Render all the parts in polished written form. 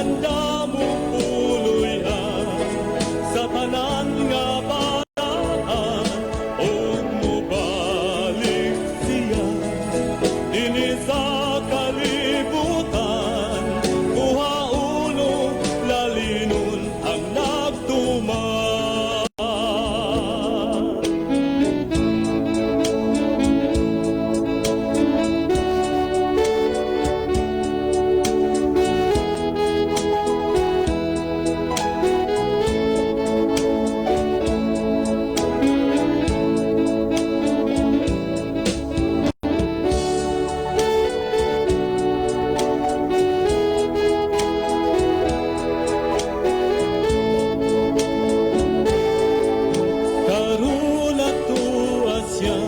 Nagandam og puloy-an sa tanan nga balaan ug mobalik siya dinhi sa kalibutan, kuhaon og lalinon ang nagtuman. Karon atoa siya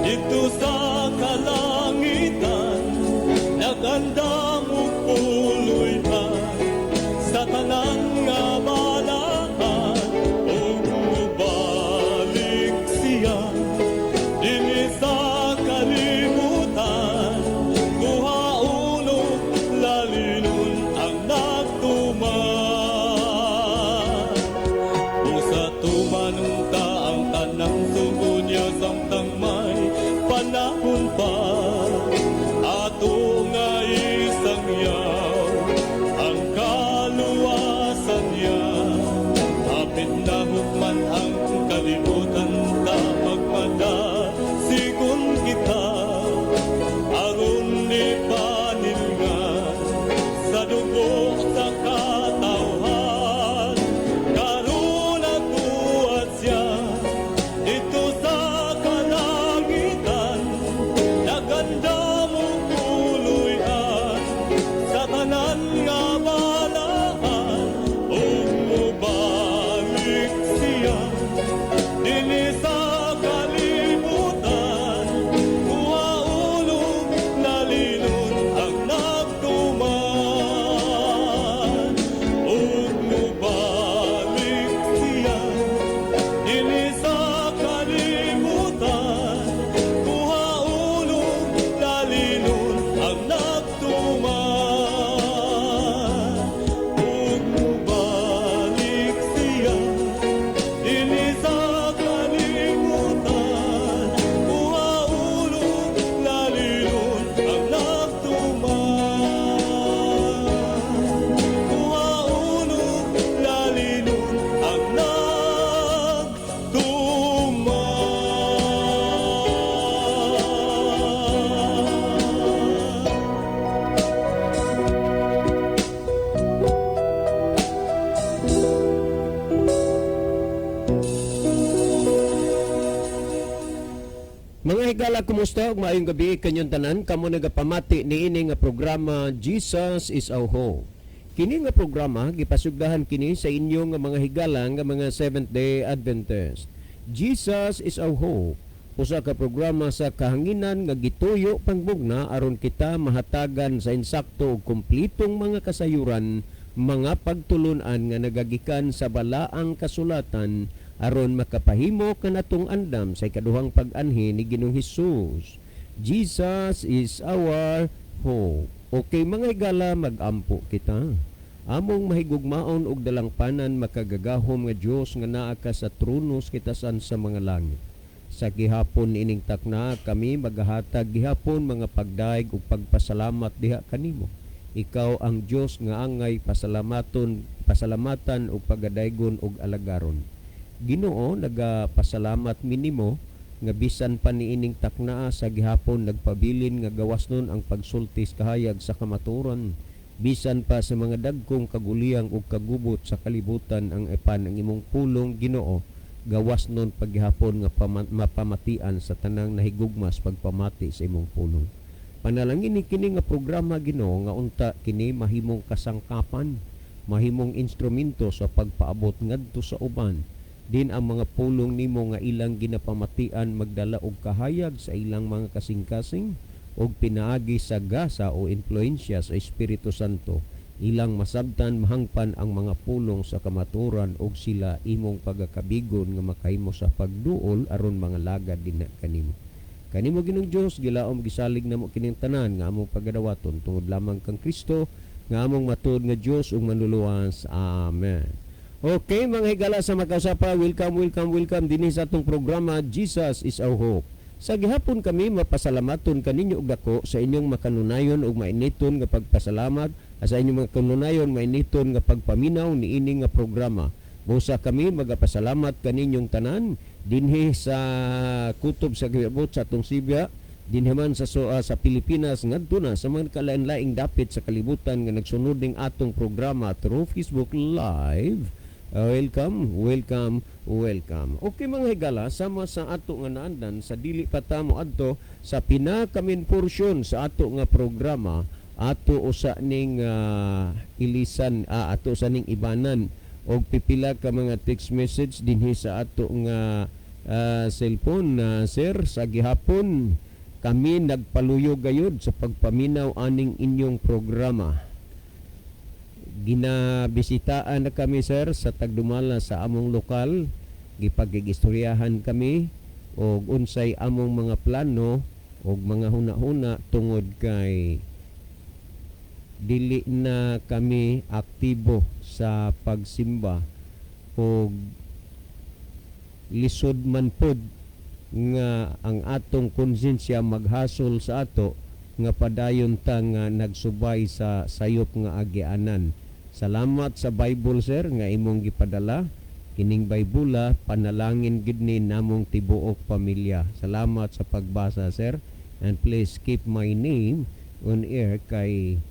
didto sa kalangitan, nagandam og puloy-an sa tanan nga balaan ug mobalik siya dinhi sa kalibutan, kuhaon og lalinon ang nagtuman. Usa tuman unta ang tanang sugo niya samtang may panahon pa, ato nga isangyaw ang kaluwasan niya. Hapit na hukman ang kalibutan, ta magmadasigon kita aron di panilngan sa dugo sa katawhan. Karon atoa siya didto sa kalangitan, nagandam og puloy-an sa tanan nga balaan ug mobalik siya dinhi sa kalibutan, kuhaon og lalinon ang nagtuman ug mobalik siya dinhi sa kalibutan, kuhaon og lalinon ang nagtuman ug mobalik siya dinhi sa kalibutan, kuhaon og lalinon ang nagtuman, kuhaon og lalinon ang nagtuman. Mga higala, kumusta ug maayong gabi kanyong tanan kamo nagapamati niini nga programa, Jesus is Our Hope. Kini nga programa gipasugdahan kini sa inyo nga mga higala nga mga Seventh Day Adventist. Jesus is Our Hope, usa ka programa sa kahanginan nga gituyo pangbugna aron kita mahatagan sa insakto ug kumplitong mga kasayuran, mga pagtulunan nga nagagikan sa balaang kasulatan aron makapahimo kanatong andam sa ikaduhang pag-anhi ni Ginoong Hesus. Jesus is our hope. Okay, mga higala, magampo kita. Among mahigugmaon og dalangpanan, makagagahom nga Dios nga naa ka sa trono sa kitasan sa mga langit. Sa gihapon ining takna, kami magahatag gihapon mga pagdaig ug pagpasalamat diha kanimo. Ikaw ang Dios nga angay pasalamaton, pasalamatan ug pagadaygon ug alagaron. Ginoo, nagapasalamat minimo nga bisan pa niining taknaa sa gihapon nagpabilin nga gawas nun ang pagsulti sa kahayag sa kamatuoran. Bisan pa sa mga dagkong kaguliyang ug kagubot sa kalibutan, ang epan ang imong pulong, Ginoo, gawas nun paghihapon nga mapamatian sa tanang nahigugmas pagpamati sa imong pulong. Panalangin ni kini nga programa, Ginoo, nga unta kini mahimong kasangkapan, mahimong instrumento sa pagpaabot ngadto sa uban din ang mga pulong nimo nga ilang ginapamatian magdala og kahayag sa ilang mga kasing-kasing og pinaagi sa gasa o impluensya sa Espiritu Santo, ilang masabtan, mahangpan ang mga pulong sa kamatuoran og sila imong pagakabigon nga makahimo sa pagduol aron mga lagad din kanimo. Kanimo, Ginoong Dios, gilaom gisalig namo kining tanan nga among pagadawaton tungod lamang kang Kristo. Nga among matuod nga Dios ug Manluluwas. Amen. Okay, mga higala sa makausapa, welcome, welcome, welcome dinhi sa atong programa Jesus is Our Hope. Sa gihapon kami mapasalamaton kaninyo og dako sa inyong makanunayon ug mainiton nga pagpasalamat, sa inyong makanunayon mainiton nga pagpaminaw niini nga programa. Busa kami magapasalamat kaninyong tanan dinhi sa kutob sa giabot sa atong sibya, dinhi man sa Pilipinas, ngadto na sa mga kalain-laing dapit sa kalibutan nga nagsunod ning atong programa through Facebook Live. Welcome, welcome, welcome. Okay, mga higala, sama sa ato nga naandan, sa dili pa ta moadto sa pinaka-main portion sa ato nga programa, ato usa ning ilisan, ato usa ning ibanan og pipila ka mga text message dinhi sa ato nga cellphone na, "Sir, sa gihapon kami nagpaluyo gayud sa pagpaminaw aning inyong programa. Ginabisitaan na kami, sir, sa tagdumala sa among lokal. Gipagigistoryahan kami og unsay among mga plano og mga huna-huna tungod kay dili na kami aktibo sa pagsimba og lisod man pod nga ang atong konsensya maghasol sa ato nga padayon ta nga nagsubay sa sayop nga agianan. Salamat sa Bible, sir, nga imong gipadala. Kining Bible, panalangin gid ni namong tibuok pamilya. Salamat sa pagbasa, sir, and please keep my name on air kay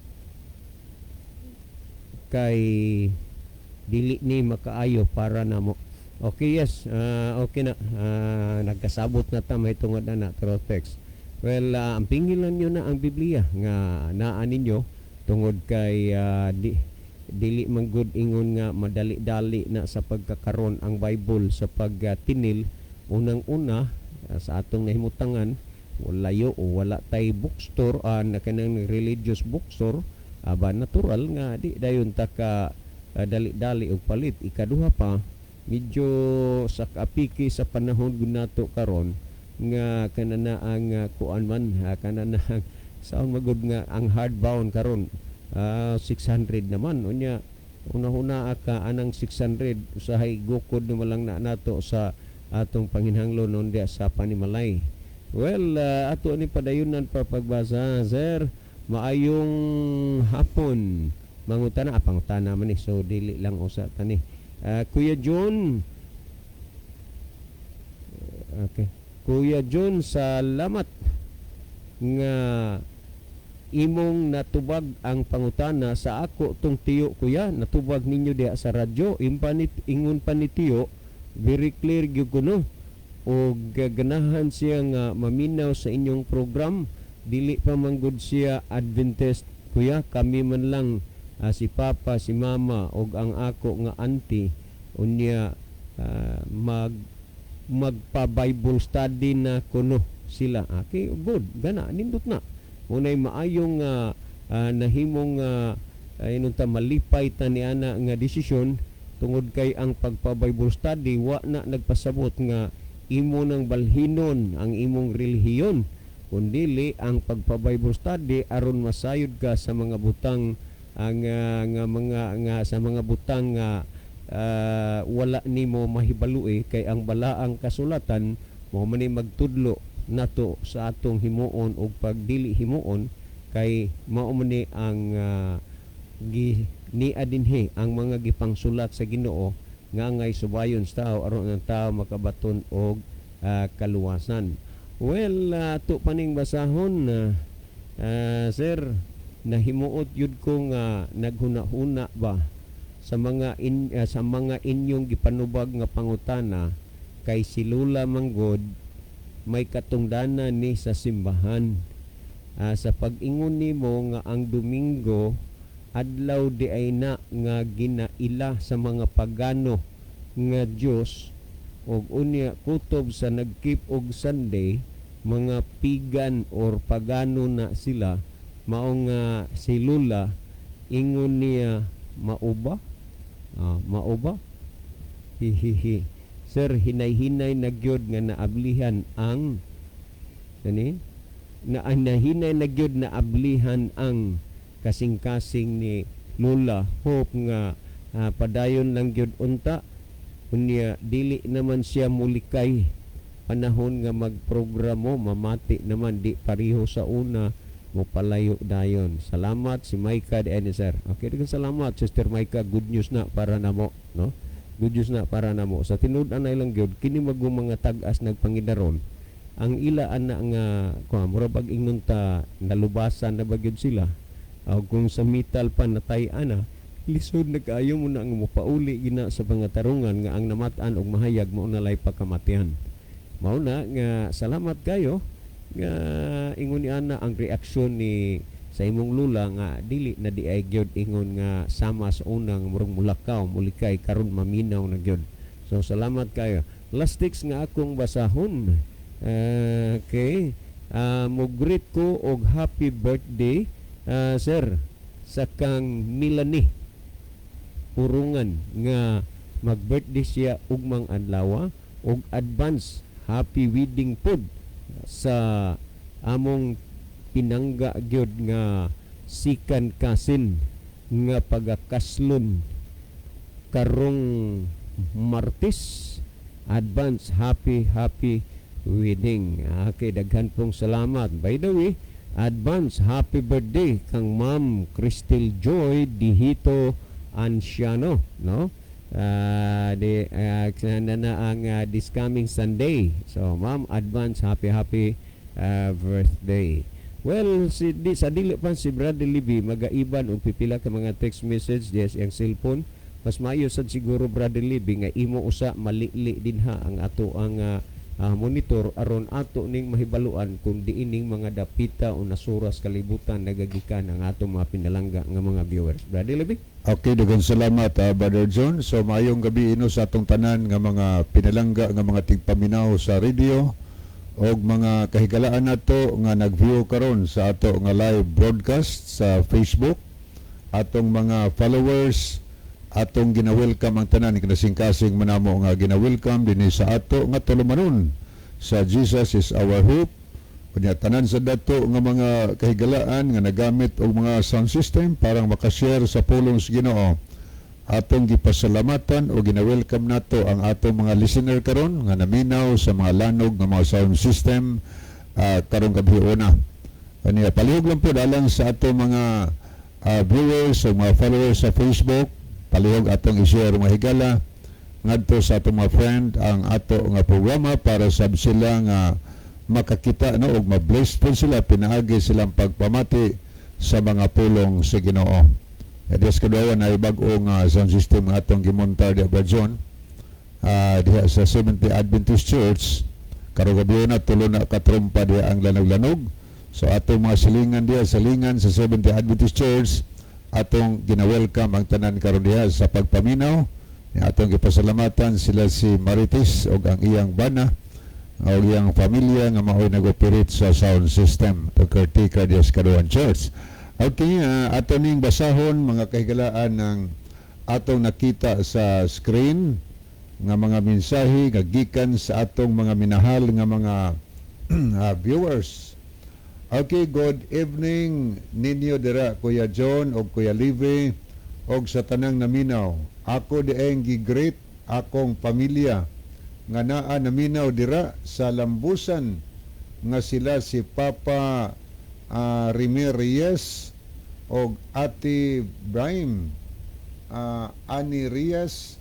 dili ni makaayo para namo." Okay, yes. Okay na. Nagkasabot na ta mahitungod na through text. Well, ang pingilan nyo na ang Biblia nga naa ninyo tungod kay dili man gud ingon nga madali-dali na sa pagkakaron ang Bible sa pagtinil. Unang-una, sa atong nahimutangan, layo o wala tay bookstore, na kanang religious bookstore, aba natural nga di dayon ta ka dali-dali og palit. Ikaduha pa, medyo sa kaapiki sa panahon gud nato karon nga kanana ang kuan man, kanana ang saon magud nga ang hardbound karon 600 naman. Unya una-una ka anang 600, usahay gukod na lang na nato sa atong panginhanglon nun diya sa panimalay. Well, ato ni padayunan pa pagbasa. "Sir, maayong hapon. Mangutana," pangutana man ni, so dili lang usa tani. Kuya John. Okay. "Kuya John, salamat nga imong natubag ang pangutana sa ako tong tiyo, kuya. Natubag ninyo diha sa radyo. Ingon pa ni tiyo, very clear gyud kuno og ganahan siya nga maminaw sa inyong program. Dili pa man gud siya Adventist, kuya. Kami man lang, si papa, si mama og ang ako nga auntie. Unya magpa Bible study na kuno sila." Okay, good, gana nindot na unay maayong nahimong inunta malipay ta ni ana nga desisyon tungod kay ang pagpa Bible study wa na nagpasabot nga imo nang balhinon ang imong relihiyon, kundili ang pagpa Bible study aron masayod ka sa mga butang ang nga mga nga sa mga butang nga wala nimo mahibalui, kay ang balaang kasulatan mao man ni magtudlo nato sa atong himuon o pagdili himuon, kay mao man ni ang gi nia dinhi ang mga gipangsulat sa Ginoo nga ngay subayon sa tao aron ang tao makabaton og kaluwasan. Well, ato paning basahon, "Sir, nahimuot yun ko nga naghuna-huna ba sa mga inyong gipanubag nga pangutana kay si Lula manggod may katungdanan ni sa simbahan. Sa pag-ingon nimo nga ang Domingo adlaw di ay na nga ginaila sa mga pagano nga Dios og unya kutob sa nag-keep og Sunday mga pagan or pagano na sila, mao nga si Lula ingon niya mauba, mauba, hihihi. Sir, hinay-hinay na gyud nga naablihan ang kani na nahinay na gyud na ablihan ang Kasing-kasing ni Lola Hope nga padayon lang gyud unta. Unya dili naman siya mulikay panahon nga magprogramo, mamati naman, di pareho sa una, mo palayo dayon. Salamat, si Maika de sir. Okay, daghang salamat, Sister Maika. Good news na para namo, no? Good news na para namo. Sa tinud-an lang gyud kini magong mga tag-as nagpangidaron ang ila ana nga kuan, mura bag ingnon ta nalubasan na ba gyud sila. O kung sa metal pa natay ana, lisod na kaayo mo na ang mopauli gina sa mga tarungan nga ang namat-an og mahayag mao na lay pakamatian. Mao na nga salamat kayo nga ingon ni ana ang reaksyon ni sa imong lula nga dili na di ay gyud ingon nga sama sa unang murag mulakaw, mulikay. Karon maminaw na gyud. So salamat kayo. Last text nga akong basahon. Okay, mo-greet ko og happy birthday, sir, sa kang Melanie Purungan nga mag-birthday siya ugmang adlaw, og advance happy wedding pod sa among pinangga gyud nga second cousin nga pagakaslon karong Martes. Advance happy happy wedding. Okay, daghan pong salamat. By the way, advance happy birthday kang Ma'am Crystal Joy Dihito Anciano, no? Di na na ang this coming Sunday. So ma'am, advance happy happy birthday. Well, si di, sa dili pa si Brother Libby magaiban og pipila ka mga text message yes iyang cellphone. Mas maayo sad siguro, Brother Libby, nga imo usa malili dinha ang ato ang monitor aron ato ning mahibaluan kung diining mga dapita o nasuras kalibutan nagagikan ang atong mga pinalangga nga mga viewers. Brother Libby? Okay, daghang salamat, Brother John. So maayong gabi ino sa atong tanan nga mga pinalangga nga mga tigpaminaw sa radio og mga kahigalaan nato nga nag-view karon sa ato nga live broadcast sa Facebook. Atong mga followers, atong gina-welcome ang tanan, kinasing-kasing manamo nga gina-welcome dinhi sa ato nga tulumanon sa Jesus is Our Hope. Unya tanan sa dato nga mga kahigalaan nga nagamit og mga sound system parang makashare sa pulong sa Ginoo. Atong gipasalamatan o gina-welcome nato ang atong mga listener karon nga naminaw sa mga lanog nga mga sound system karong gabi una. Kaniya palihog lang po dalang sa atong mga viewers o mga followers sa Facebook, palihog atong i-share, mga higala, ngadto sa atong mga friend ang ato nga programa para sab sila nga makakita, no, ug ma-bless po sila pinaagi silang pagpamati sa mga pulong sa Ginoo. E Dios kaduawan ay bag-o nga sound system nga atong gimontar di Brad John diha sa Seventh Adventist Church. Karong gabi na tulo na katrompa diha ang lanog-lanog. So atong mga silingan diha, silingan sa Seventh Adventist Church, atong gina-welcome ang tanan karon diha sa pagpaminaw. Ni atong gipasalamatan sila si Marites og ang iyang bana o iyang pamilya nga mao'y nag-operate sa sound system to caretaker diha sa Kaduan Church. Okay, ato ning basahon, mga kahigalaan, ng atong nakita sa screen nga mga mensahe nga gikan sa atong mga minahal nga mga viewers. Okay, good evening ninyo dira, Kuya John og Kuya Live og sa tanang naminaw. Ako dieng gi-greet akong pamilya nga naa naminaw dira sa Lambusan nga sila si Papa Remy Reyes og Ate Brahim Ani Reyes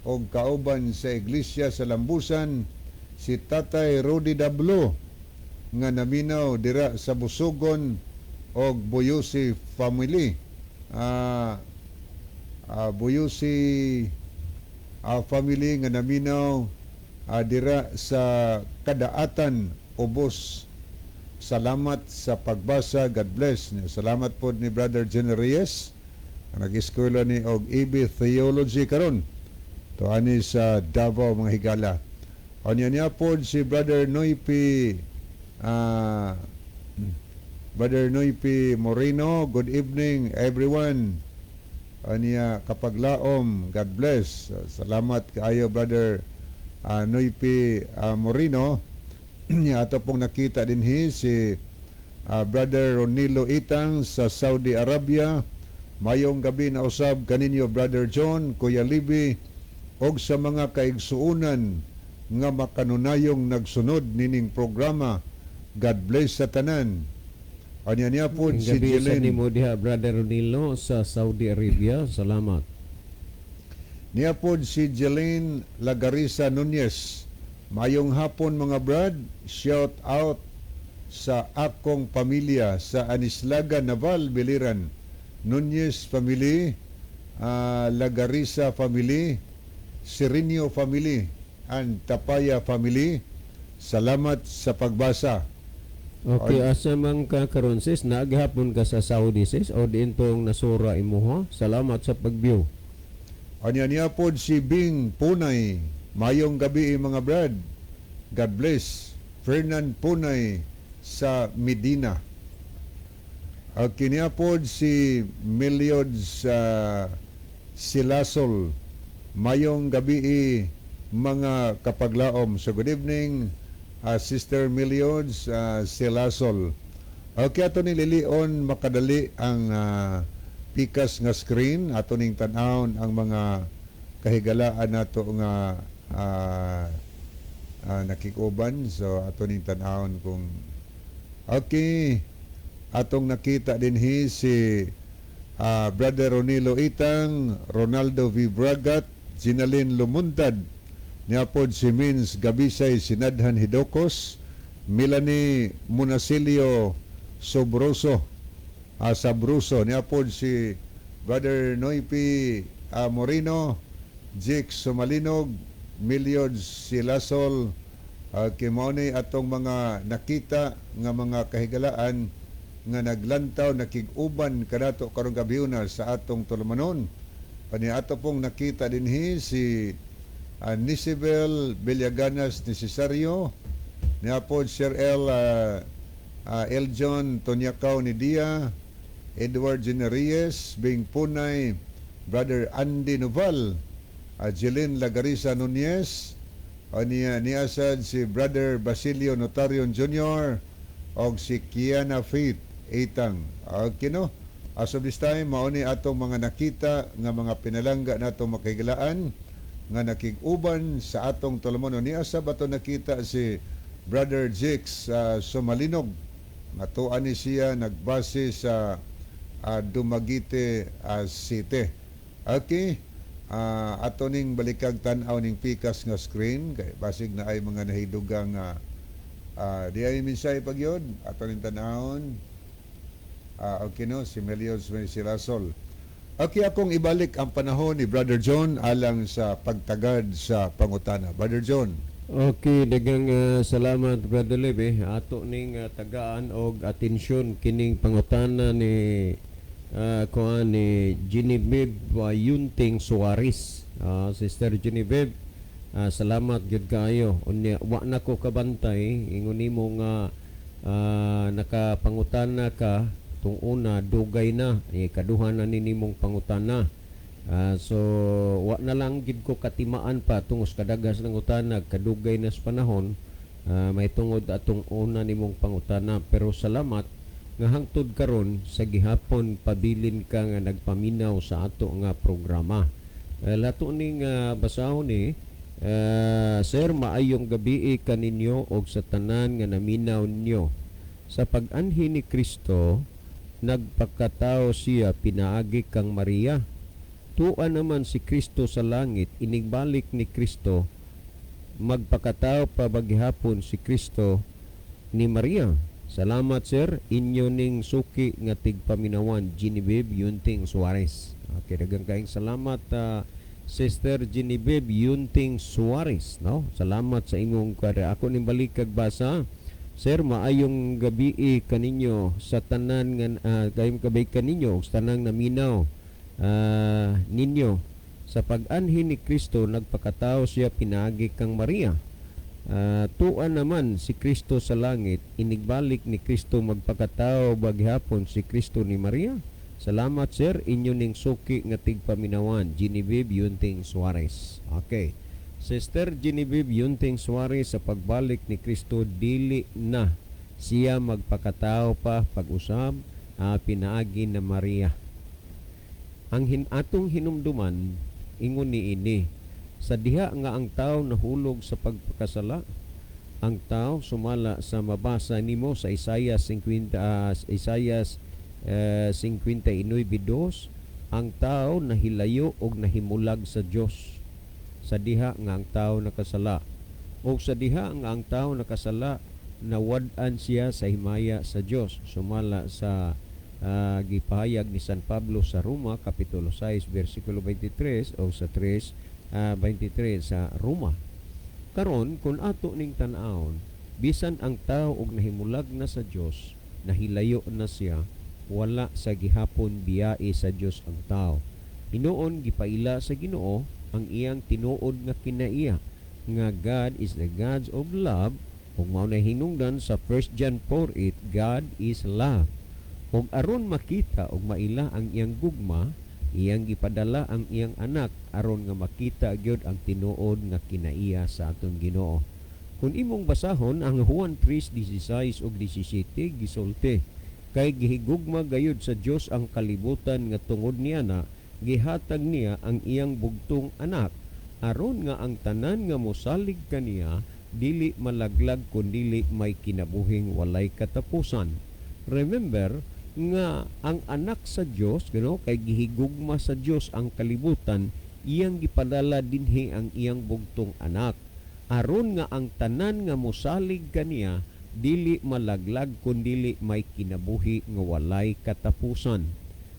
og kauban sa iglesia sa Lambusan si Tatay Rudy Dablo nga naminaw dira sa Busugon og Buyusi family. Buyusi family nga naminaw dira sa Kadaatan, Ubos. Salamat sa pagbasa. God bless. Salamat po ni Brother Jenny Reyes. Nag-eskwela ni og EB Theology karon. To ani sa Davao, mga higala. Unya niya po si Brother Noypi Moreno. Good evening, everyone. Aniya kapaglaom, God bless. Salamat kaayo, Brother Noypi Moreno. Niya ato pong nakita dinhi si Brother Ronilo Itang sa Saudi Arabia. Mayong gabi na usab kaninyo, Brother John, Kuya Libby, og sa mga kaigsuunan nga makanunayong nagsunod nining programa. God bless sa tanan. Anya niya po Ang si gabi sa Jeline. Nimo diha, Brother Ronilo sa Saudi Arabia. Salamat. Niya po si Jeline Lagarisa Nunez. Mayong hapon, mga brad, shout out sa akong pamilya sa Anislaga Naval, Biliran. Nunez family, Lagarisa family, Sirinio family, and Tapaya family. Salamat sa pagbasa. Okay, asa man ka karon, sis? Naghapon ka sa Saudi, sis, o diintong nasura imuha? Salamat sa pag-view. Anya niya po si Bing Punay. Mayong gabi, mga brad. God bless. Fernan Punay sa Medina. Okay, niya po si Meliod sa Silasol. Mayong gabi, mga kapaglaom. So good evening, Sister Meliod sa Silasol. Okay, ato ning lilion makadali ang pikas nga screen. Ato ning tan-awon ang mga kahigalaan nato nga nakikuban. So ato ning tan-awon kung okay, atong nakita dinhi si Brother Ronilo Itang, Ronaldo V. Bragat, Ginalin Lumuntad, niapod si Mins Gabisay Sinadhan Hidokos, Melanie Munasilio Sobroso, Sabruso, niapod si Brother Noipi Moreno, Jake Sumalinog, Milyod Silasol, kay mao ni atong mga nakita nga mga kahigalaan nga naglantaw, nakig-uban kanato karong gabhiona sa atong tulumanon. Ani ato pong nakita dinhi si Nisibel Villaganas Necesario, niapod Sir L. Eljon Tonyakaw ni Dia, Edward Generries, Bing Punay, Brother Andy Noval, Jeline Lagarisa Nunez, niya niasad si Brother Basilio Notarion Jr. og si Kiana Faith Itang. Okay, no? As of this time, mao ni atong mga nakita nga mga pinalangga natong makahigalaan nga nakig-uban sa atong tulumanon. Niya sa bato nakita si Brother Jix Sumalinog. Matuan ni siya nagbase sa Dumaguete City. Okay. Ato ning balikag tan-aw ning pikas nga screen kay basig na ay mga nahidugang di ay mensahe pagyod ato ning tan-awon. Okay no, si Melios Silasol. Okay, akong ibalik ang panahon ni Brother John alang sa pagtagad sa pangutana. Brother John. Okay, daghang salamat, Brother Lebe. Ato ning tagaan og atensyon kining pangutana ni kuan ni Genevieve Yunting Suarez. Sister Genevieve, salamat gyud kaayo. Unya wa na ko kabantay ingon nimo nga nakapangutana ka tung una, dugay na eh, kaduha na ni nimong pangutana. So wa na lang gid ko katimaan pa tungos kadagas ng utana, kadugay na sa panahon, may tungod atong una nimong pangutana, pero salamat nga hangtod karon sa gihapon pabilin ka nga nagpaminaw sa ato nga programa. Lato ning basahon ni Sir, maayong gabi kaninyo og sa tanan nga naminaw ninyo. Sa pag-anhi ni Kristo, nagpakatao siya pinaagi kang Maria. Tua naman si Kristo sa langit, inigbalik ni Kristo, magpakatao pa baghapon si Kristo ni Maria? Salamat, sir, inyo ning suki nga tigpaminawan, Genevieve Yunting Suarez. Okay, daghang kaayong salamat, Sister Genevieve Yunting Suarez, no? Salamat sa imong kada ako ning balik kag basa. Sir, maayong gabi kaninyo sa tanan nga kayong kabay kaninyo sa tanang naminaw ninyo. Sa pag-anhi ni Kristo, nagpakatao siya pinaagi kang Maria. Tua naman si Kristo sa langit, inigbalik ni Kristo, magpakatao baghapon si Kristo ni Maria? Salamat, sir, inyo ning suki nga tigpaminawan, Genevieve Yunting Suarez. Okay. Sister Genevieve Yunting Suarez, sa pagbalik ni Kristo dili na Siya magpakatao pa pag-usab pinaagi na Maria. Ang atong hinumduman ingon niini, sa diha nga ang tao nahulog sa pagpakasala, ang tao sumala sa mabasa nimo sa Isaiah 50, Isaiah 59:2, ang tao nahilayo og nahimulag sa Dios sa diha nga ang tao nakasala. Og sa diha nga ang tao nakasala, nawad-an siya sa himaya sa Dios sumala sa gipahayag ni San Pablo sa Roma kapitulo 6 bersikulo 23 o sa 3 23 sa Roma. Karon, kung ato ning tan-awon, bisan ang tao og nahimulag na sa Dios, nahilayo na siya, wala sa gihapon biyae sa Dios ang tao. Hinuon gipaila sa Ginoo ang iyang tinuod nga kinaiya nga God is the God of love, ug mao na hinungdan sa 1 John 4:8, "God is love." Ug aron makita ug maila ang iyang gugma, iyang gipadala ang iyang anak aron nga makita gyud ang tinuod nga kinaiya sa aton Ginoo. Kung imong basahon ang Juan 3:16 ug 17, gisulti, "Kay gihigugma gayud sa Dios ang kalibutan nga tungod niya na gihatag niya ang iyang bugtong anak, aron nga ang tanan nga mosalig kaniya dili malaglag kundili may kinabuhing walay katapusan." Remember nga ang anak sa Dios, kay gihigugma sa Dios ang kalibutan, iyang gipadala dinhi ang iyang bugtong anak aron nga ang tanan nga mosalig kaniya dili malaglag kundili may kinabuhi nga walay katapusan.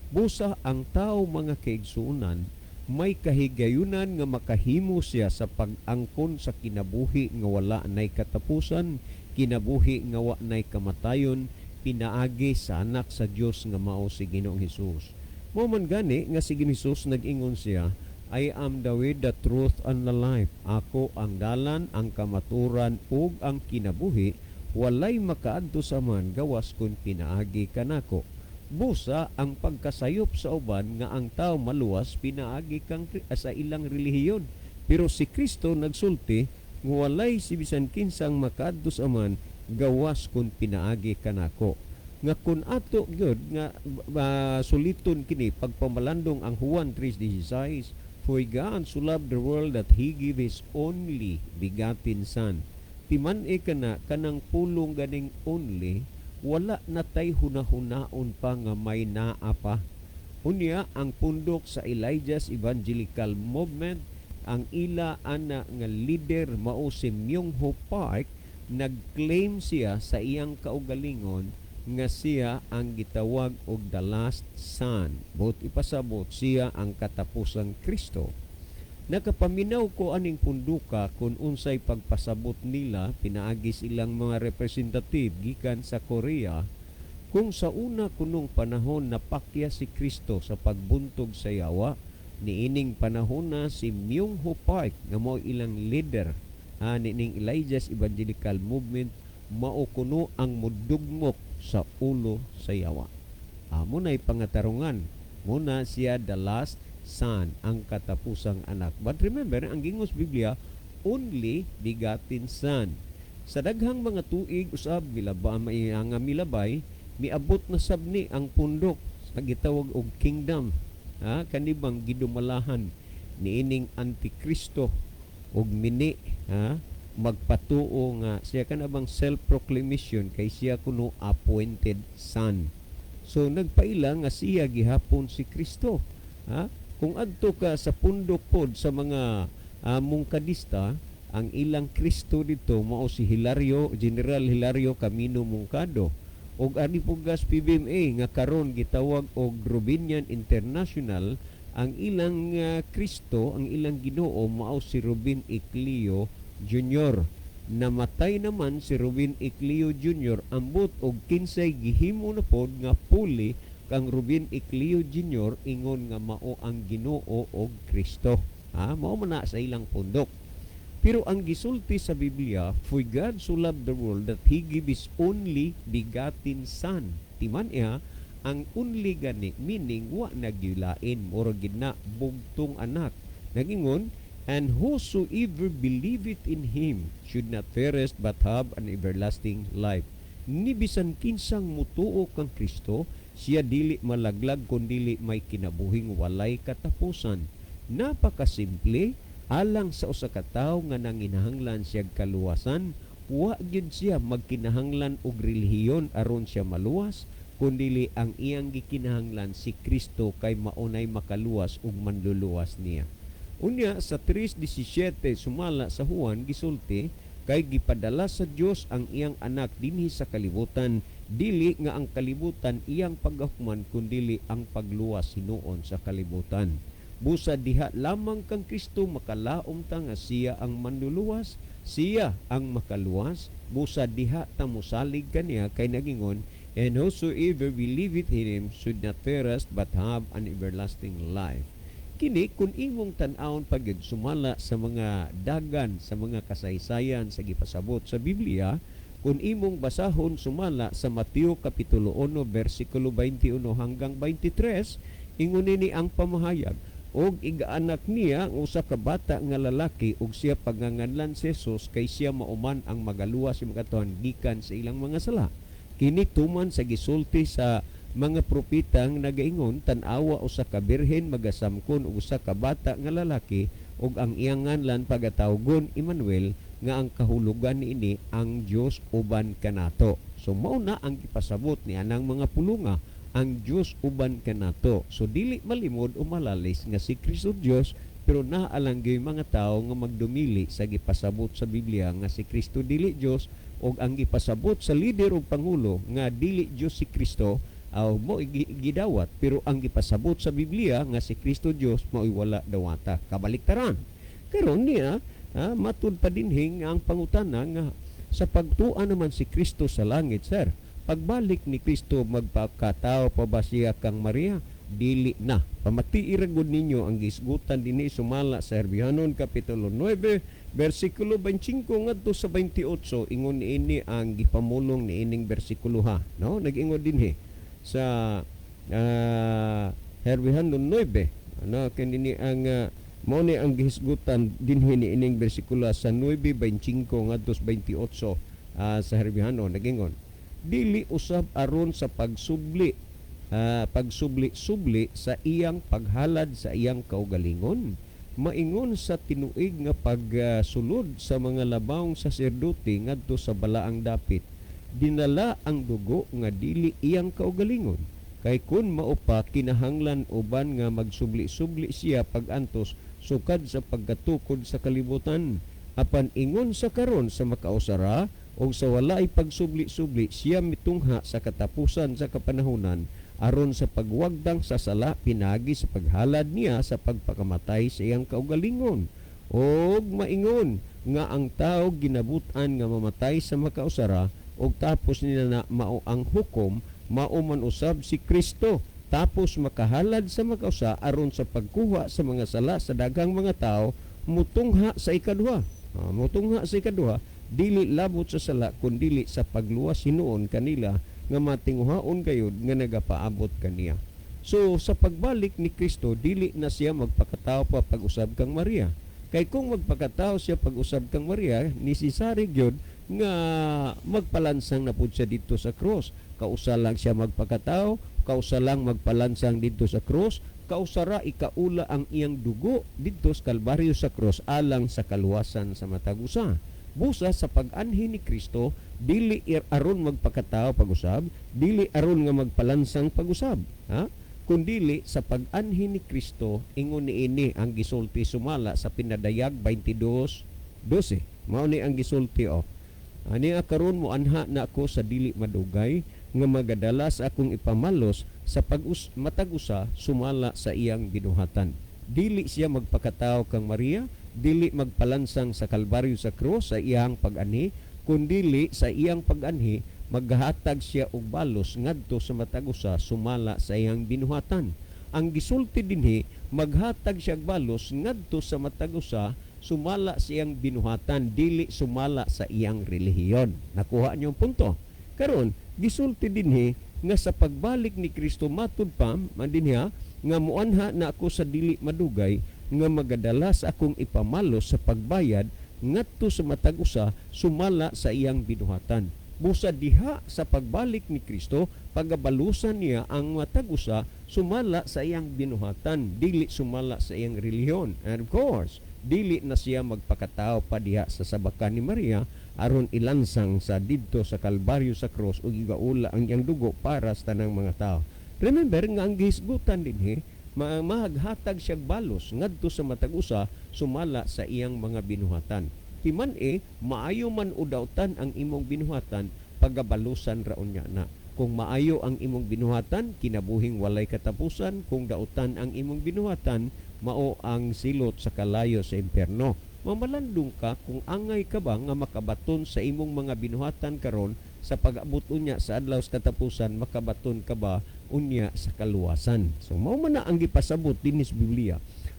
Busa ang tao, mga kaigsuonan, may kahigayunan nga makahimo siya sa pag-angkon sa kinabuhi nga wala nay katapusan, kinabuhi nga wa nay kamatayon, pinaagi sa anak sa Dios nga mao si Ginoong Hesus. Mao man gani nga si Ginoong Hesus nag-ingon siya, "I am the way, the truth, and the life." Ako ang dalan, ang kamaturan, ug ang kinabuhi. Walay makaadto sa Amahan gawas kun pinaagi kanako. Busa ang pagkasayop sa uban nga ang tao maluwas pinaagi kang sa ilang relihiyon. Pero si Kristo nagsulti nga walay si bisan kinsang makaadto sa Amahan gawas kun pinaagi kanako. Nga kun ato gyud nga suliton kini pagpamalandong ang Juan 3:16, "For God so loved the world that He gave His only begotten Son." Timan-i kana kanang pulong ganing "only", wala na tay hunahunaon pa nga may naa pa. Unya ang pundok sa Elijah's Evangelical Movement, ang ila ana nga leader mao si Myung Ho Park, nag-claim siya sa iyang kaugalingon nga siya ang gitawag og the last son. Buot ipasabot, siya ang katapusang Kristo. Nakapaminaw ko aning punduka kung unsay pagpasabot nila pinaagi silang mga representative gikan sa Korea, kung sa una kunong panahon napakya si Kristo sa pagbuntog sa yawa, niining panahon na si Myung Ho Park nga mao ilang leader nining Elijah's Evangelical Movement mao kuno ang mudugmok sa ulo sa yawa. Amo na'y pangatarungan. Muna siya the last son, ang katapusang anak. But remember, ang gingos Biblia, only begotten son. Sa daghang mga tuig usab milaba may nga milabay, miabot na sab ni ang pundok sa gitawag og kingdom. Ha, kanibang gidumalahan niining Antikristo og mini ha magpatuo nga siya kanabang self-proclamation kay siya kuno appointed son. So nagpaila nga siya gihapon si Kristo. Ha? Kung adto ka sa pundok pod sa mga Mungkadista, ang ilang Kristo dito mao si Hilario, General Hilario Camino Mungkado. Og ani Pugas PBMA nga karon gitawag og Rubinian International, ang ilang Kristo, ang ilang Ginoo mao si Rubin Ecleo Jr. Namatay naman si Rubin Ecleo Jr., ambot og kinsay gihimo na pod nga puli kang Rubin Ecleo Jr. ingon nga mao ang Ginoo og Kristo. Ha, mao man na sa ilang pundok. Pero ang gisulti sa Biblia, "For God so loved the world that He gave His only begotten Son." Timan iya, ang "only" gani, meaning wa nagyulain, murag gid na bugtong anak. Nagingon, "And whosoever believeth in Him should not perish but have an everlasting life." Ni bisan kinsang mutuo kang Kristo, siya dili malaglag kundili may kinabuhing walay katapusan. Napakasimple alang sa usa ka tawo nga nanginahanglan siya kaluwasan. Wa gyud siya magkinahanglan og relihiyon aron siya maluwas, kundili ang iyang gikinahanglan si Kristo kay maunay makaluwas ug manluluwas niya. Unya sa 3:17 sumala sa Juan gisulti, kay gipadala sa Dios ang iyang anak dinhi sa kalibutan, dili nga ang kalibutan iyang paghukman, kundili ang pagluwas hinuon sa kalibutan. Busa diha lamang kang Kristo makalaom ta nga siya ang manluluwas, siya ang makaluwas. Busa diha ta mosalig kaniya kay nagingon, "And whosoever believeth in him should not perish but have an everlasting life." Kini kung imong tan-awon pagid sumala sa mga dagan sa mga kasaysayan sa gipasabot sa Biblia, kung imong basahon sumala sa Mateo kapitulo 1 bersikulo 21 hanggang 23, ingon ni ang pamahayag, og igaanak niya ang usa ka bata nga lalaki ug siya paganganlan si Jesus kay siya mauman ang magaluwas sa mga katawhan gikan sa ilang mga sala. Kini tuman sa gisulti sa mga propetang nagaingon, tan-awa, usa ka birhen magasamkon og usa ka bata nga lalaki ug ang iyang nganlan pagatawgon Emmanuel, nga ang kahulugan niini, ang Dios uban kanato. So mao na ang gipasabot ni anang mga pulunga, ang Dios uban kanato. So dili malimod o malalis nga si Kristo Dios, pero naa lang gyud mga tawo nga magdumili sa gipasabot sa Biblia nga si Kristo dili Dios, ug ang gipasabot sa lider ug pangulo nga dili Dios si Kristo aw mo gidawat, pero ang gipasabot sa Biblia nga si Kristo Dios mao'y wala dawata. Kabaliktaran. Karon niya, matud pa dinhi nga ang pangutana nga sa pagtua naman si Kristo sa langit, sir, pagbalik ni Kristo magpakatao pa ba siya kang Maria? Dili na. Pamatii ra gud ninyo ang gisgutan dinhi sumala sa Herbihanon kapitulo 9 bersikulo 25 ngadto sa 28. Ingon niini ang gipamulong niining bersikulo ha, no? Nag-ingon dinhi sa Herbihanon 9, ano kini ang mao ni ang gihisgutan dinhi niining bersikulo sa 9:25 ngadto sa 28 sa Herbihanon. Nagingon, dili usab aron sa pagsubli, pagsubli-subli sa iyang paghalad sa iyang kaugalingon, maingon sa tinuig nga pagsulod sa mga labawng saserdote ngadto sa balaang dapit, dinala ang dugo nga dili iyang kaugalingon. Kay kun mao pa, kinahanglan uban nga magsubli-subli siya pag-antos sukad sa pagkatukod sa kalibutan. Apan ingon sa karon, sa makausara og sa walaay pagsubli-subli siya mitungha sa katapusan sa kapanahunan aron sa pagwagdang sa sala pinagi sa paghalad niya sa pagpakamatay sa iyang kaugalingon. Og maingon nga ang tao ginabut-an nga mamatay sa makausara og tapos nila na mao ang hukom, mao man usab si Kristo tapos makahalad sa makausa aron sa pagkuha sa mga sala sa daghang mga tao, mutungha sa ikaduha. Mutungha sa ikaduha, dili labot sa sala kundili sa pagluwas hinuon kanila nga matinguhaon gayud nga nagapaabot kaniya. So sa pagbalik ni Kristo, dili na siya magpakatao pa pag-usab kang Maria. Kay kung magpakatao siya pag-usab kang Maria, necessary gyud nga magpalansang na pud siya dito sa cross. Kausa lang siya magpakatao, kausa lang magpalansang dito sa cross, kausara ikaula ang iyang dugo didto sa Kalbaryo sa cross alang sa kaluwasan sa matag usa. Busa sa pag-anhi ni Kristo, dili aron magpakatao pag-usab, dili aron nga magpalansang pag-usab, ha? Kundili sa pag-anhi ni Kristo, ingon niini ang gisulti sumala sa Pinadayag 22:12. Mao ni ang gisulti o. Ani karon mo anha na ako sa dili madugay nga magadala sa akong ipamalos sa pag-us matag usa sumala sa iyang binuhatan. Dili siya magpakatao kang Maria, dili magpalansang sa Kalbaryo sa krus sa iyang pag-anhi, kundili sa iyang pag-anhi maghatag siya og balos ngadto sa matag usa sumala sa iyang binuhatan. Ang gisulti dinhi, maghatag siya og balos ngadto sa matag usa sumala sa iyang binuhatan, dili sumala sa iyang relihiyon. Nakuha niyo ang punto? Karon, gisulti dinhi nga sa pagbalik ni Kristo, matud pa man dinhi nga muanha na ako sa dili madugay nga magadala sa akong ipamalos sa pagbayad ngadto sa matag usa sumala sa iyang binuhatan. Busa diha sa pagbalik ni Kristo, pagabalusan niya ang matag usa sumala sa iyang binuhatan, dili sumala sa iyang relihiyon. And of course, dili na siya magpakatao pa diha sa sabakan ni Maria aron ilansang sa didto sa Kalbaryo sa cross ug igaula ang iyang dugo para sa tanang mga tao. Remember nga ang gihisgutan dinhi, maghatag siya balos ngadto sa matag usa sumala sa iyang mga binuhatan. Timan-i, maayo man o dautan ang imong binuhatan, pagabalusan ra unya na. Kung maayo ang imong binuhatan, kinabuhing walay katapusan. Kung dautan ang imong binuhatan, mao ang silot sa kalayo sa impyerno. Mamalandong ka kung angay ka ba nga makabaton sa imong mga binuhatan karon, sa pag-abot unya sa adlaw sa katapusan, makabaton ka ba unya sa kaluwasan? So mao man na ang gipasabot dinhi sa Biblia.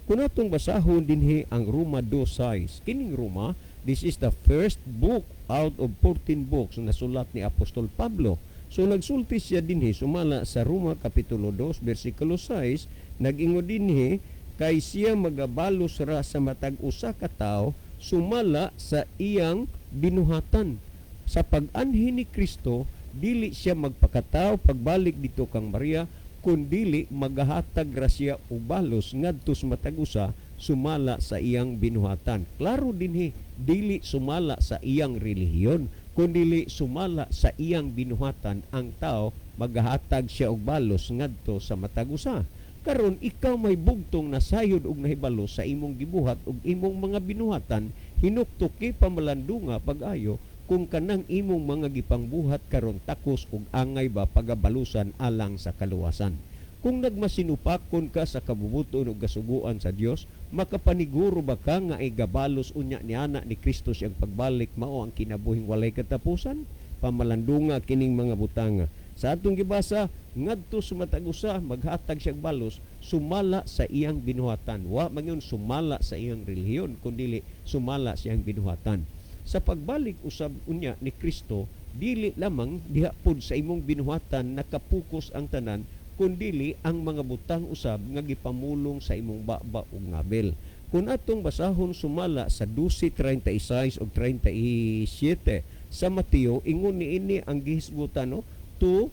Kung atong basahon dinhi ang Roma 2:6, kining Roma, this is the first book out of 14 books na sulat ni Apostol Pablo. So nagsulti siya dinhi sumala sa Roma kapitulo 2 bersikulo 6, nag-ingon dinhi, kay siya magabalos ra sa matag usa ka tawo sumala sa iyang binuhatan. Sa pag-anhi ni Kristo, dili siya magpakatao pagbalik dito kang Maria, kundili magahatag ra siya og balos ngadto sa matag usa sumala sa iyang binuhatan. Klaro dinhi, dili sumala sa iyang relihiyon, kundili sumala sa iyang binuhatan ang tao, magahatag siya og balos ngadto sa matag usa. Karon ikaw may bugtong nasayod og nahibalo sa imong gibuhat og imong mga binuhatan, hinuktuki pamalandunga pag-ayo kung kanang imong mga gipangbuhat karon takos og angay ba pagabalusan alang sa kaluwasan. Kung nagmasinupakon ka sa kabubuton ug kasuguan sa Dios, makapaniguro ba ka nga igabalos unya ni ana ni Kristo siyang pagbalik mao ang kinabuhing walay katapusan? Pamalandunga kining mga butanga. Sa atong gibasa, ngadto sa matag usa maghatag siyang balos sumala sa iyang binuhatan. Wa man yun sumala sa iyang relihiyon, kundili sumala sa iyang binuhatan. Sa pagbalik usab unya ni Kristo, dili lamang diha pud sa imong binuhatan nakapokus ang tanan, kundili ang mga butang usab nga gipamulong sa imong baba ug ngabil. Kung atong basahon sumala sa 12:36 ug 37 sa Mateo, ingon niini ang gihisgutan, no, to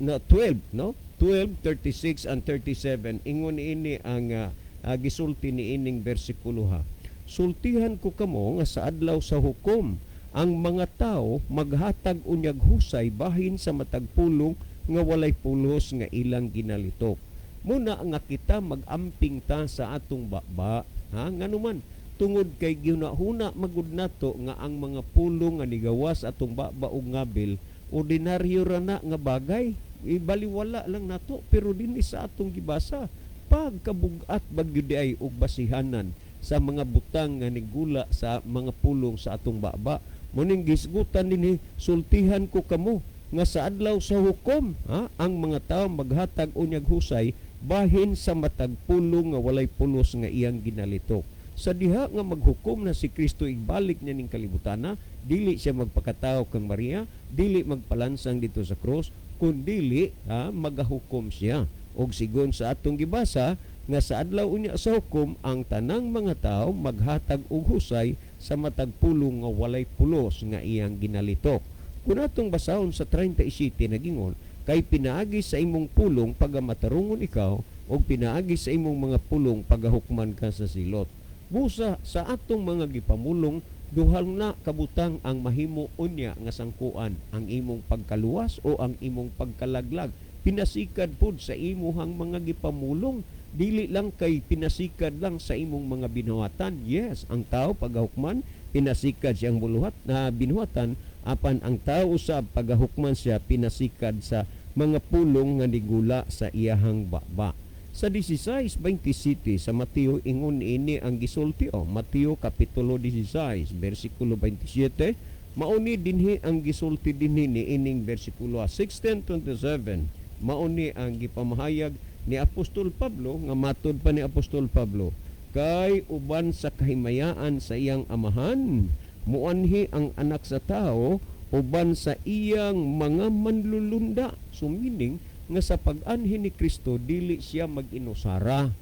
no, 12, no, 12 36 and 37, ingon niini ang gisulti niining bersikulo ha. Sultihan ko kamo nga sa adlaw sa hukom, ang mga tao maghatag unyag husay bahin sa matag pulong nga walay pulos nga ilang ginalitok. Muna nga kita magamping ta sa atong baba, ha, nganuman tungod kay gihuna-huna magud nato nga ang mga pulong nga nigawas atong baba ug ngabil ordinaryo ra na nga bagay, ibaliwala lang nato. Pero dinhi sa atong gibasa, pagkabugat bagyud ay og basihanan sa mga butang nga nigula sa mga pulong sa atong baba. Muning gisgutan dinhi, sultihan ko kamo nga sa adlaw sa hukom, ha, ang mga tao maghatag unyag husay bahin sa matag pulong nga walay pulos nga iyang ginalitok. Sa diha nga maghukom na si Kristo, ibalik niya ning kalibutana, dili siya magpakatao kang Maria, dili magpalansang dito sa krus, kundili, ha, magahukom siya. Og sigon sa atong gibasa nga sa adlaw unya sa hukom, ang tanang mga tao maghatag og husay sa matag pulong nga walay pulos nga iyang ginalitok. Kung atong basahon sa 37, nagingon, kay pinaagi sa imong pulong pagamatarungon ikaw, o pinaagi sa imong mga pulong pagahukman ka sa silot. Busa sa atong mga gipamulong, duhang na kabutang ang mahimo unya nga sangkuan, ang imong pagkaluwas o ang imong pagkalaglag. Pinasikad pud sa imuhang mga gipamulong, dili lang kay pinasikad lang sa imong mga binuhatan. Yes, ang tao pagahukman pinasikad siyang buluhat na binuhatan, apan ang tao usab pagahukman siya pinasikad sa mga pulong nga nigula sa iyahang baba. Sa 16:27 sa Mateo, ingon ini ang gisulti o Mateo kapitulo 16 bersikulo 27, mauni dinhi ang gisulti dinhi ni ining bersikulo 16:27, mauni ang gipamahayag ni Apostol Pablo nga matod pa ni Apostol Pablo, kay uban sa kahimayaan sa iyang amahan muanhi ang anak sa tao uban sa iyang mga manlulunda. So meaning nga sa pag-anhi ni Kristo, dili siya mag-inusara,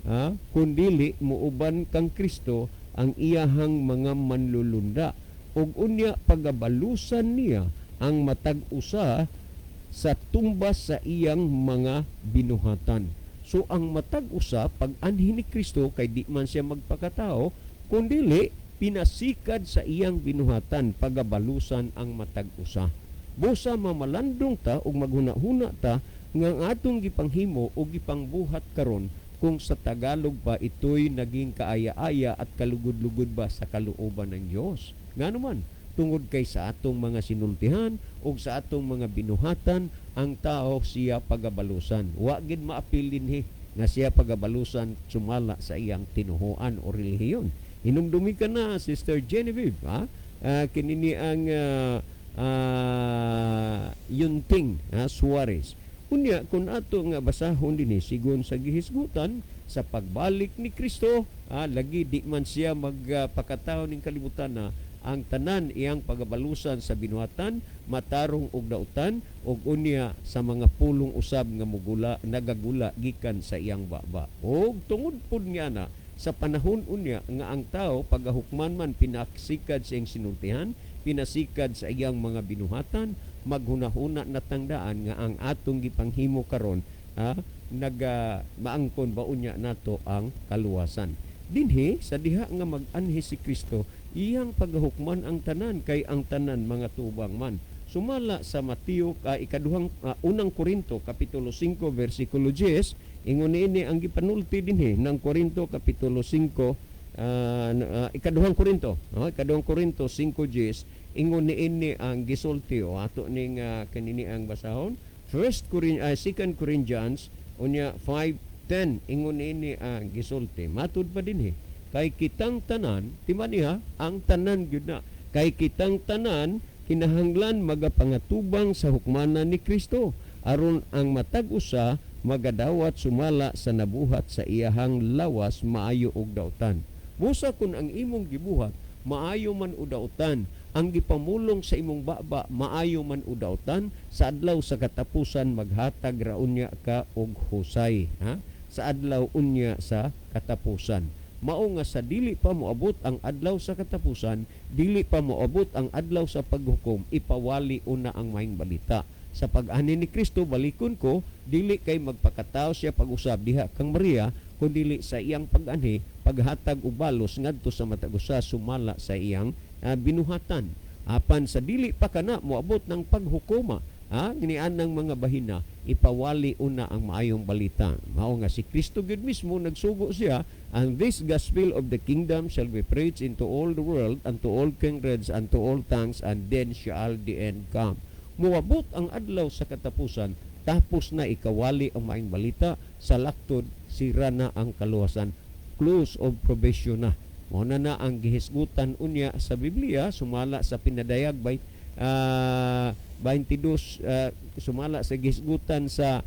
ha, kundili muuban kang Kristo ang iyahang mga manlulunda ug unya pagabalusan niya Ang matag usa sa tumbas sa iyang mga binuhatan. So ang matag usa pag anhi ni Kristo, kay di man siya magpakatao, kundili pinasikad sa iyang binuhatan pagabalusan ang matag usa. Busa mamalandong ta ug maghuna-huna ta nga ang atong gipanghimo o gipangbuhat karon, kung sa Tagalog pa, ito'y naging kaaya-aya at kalugod-lugod ba sa kalooban ng Dios. Ngano man, tungod kay sa atong mga sinultihan o sa atong mga binuhatan ang tao siya pagabalusan. Wa gid maapil dinhi nga siya pagabalusan sumala sa iyang tinuhuan o relihiyon. Hinumdumi ka na, Sister Genevieve, ha? Kinini ang Yunting Suarez. Unya kung ato nga basahon dinhi sigon sa gihisgutan sa pagbalik ni Kristo, lagi di man siya magpakatao ning kalibutan na ang tanan iyang pagabalusan sa binuhatan, matarong og dautan, ug unya sa mga pulong usab nga mugula nagagula gikan sa iyang baba. Og tungod pud nga na sa panahon unya nga ang tao pagahukman man pinasikad sa iyang sinultihan, pinasikad sa iyang mga binuhatan, maghunahuna na tangdaan nga ang atong gipanghimo karon, naga maangkon ba unya nato ang kaluwasan. Dinhi sa diha nga mag-anhi si Kristo, iyang pagahukman ang tanan, kay ang tanan mga tubang man. Sumala sa Mateo, ikaduhang Unang Korinto kapitulo 5 versikulo 10, ingon niini ang gipanulti dinhi ng Korinto kapitulo 5, Ikaduhang Korinto, no? Ikaduhang Korinto 5:10, ingon niini ang gisulti o ato ning kanini ang basahon. First Corin Second Corinthians unya 5:10, ingon niini ang gisulti. Matud pa dinhi, kay kitang tanan, timan niya, ang tanan gyud na, kay kitang tanan kinahanglan magapangatubang sa hukmanan ni Kristo, aron ang matag usa magadawat sumala sa nabuhat sa iyahang lawas, maayo og dautan. Busa kun ang imong gibuhat maayo man o dautan, ang gipamulong sa imong baba maayo man o dautan, sa adlaw sa katapusan maghatag ra unya ka og husay, ha? Sa adlaw unya sa katapusan. Mao nga sa dili pa moabot ang adlaw sa katapusan, dili pa moabot ang adlaw sa paghukom, ipawali una ang maayong balita. Sa pag-ani ni Kristo, balikon ko, dili kay magpakatao siya pag-usab diha kang Maria, kundili sa iyang pag-anhi, paghatag og balos ngadto sa matag usa sumala sa iyang binuhatan. Apan sa dili pa kana moabot ng paghukoma, nian ng mga bahina, ipawali una ang maayong balita. Mao nga si Kristo gyud mismo nagsugo siya, "And this gospel of the kingdom shall be preached into all the world and to all kindreds and to all tongues, and then shall the end come." Moabot ang adlaw sa katapusan, tapos na ikawali ang maayong balita, sa laktod sira na ang kaluwasan. Close of probation na. Mao na na ang gihisgutan unya sa Biblia sumala sa Pinadayag by 22, sumala sa gihisgutan sa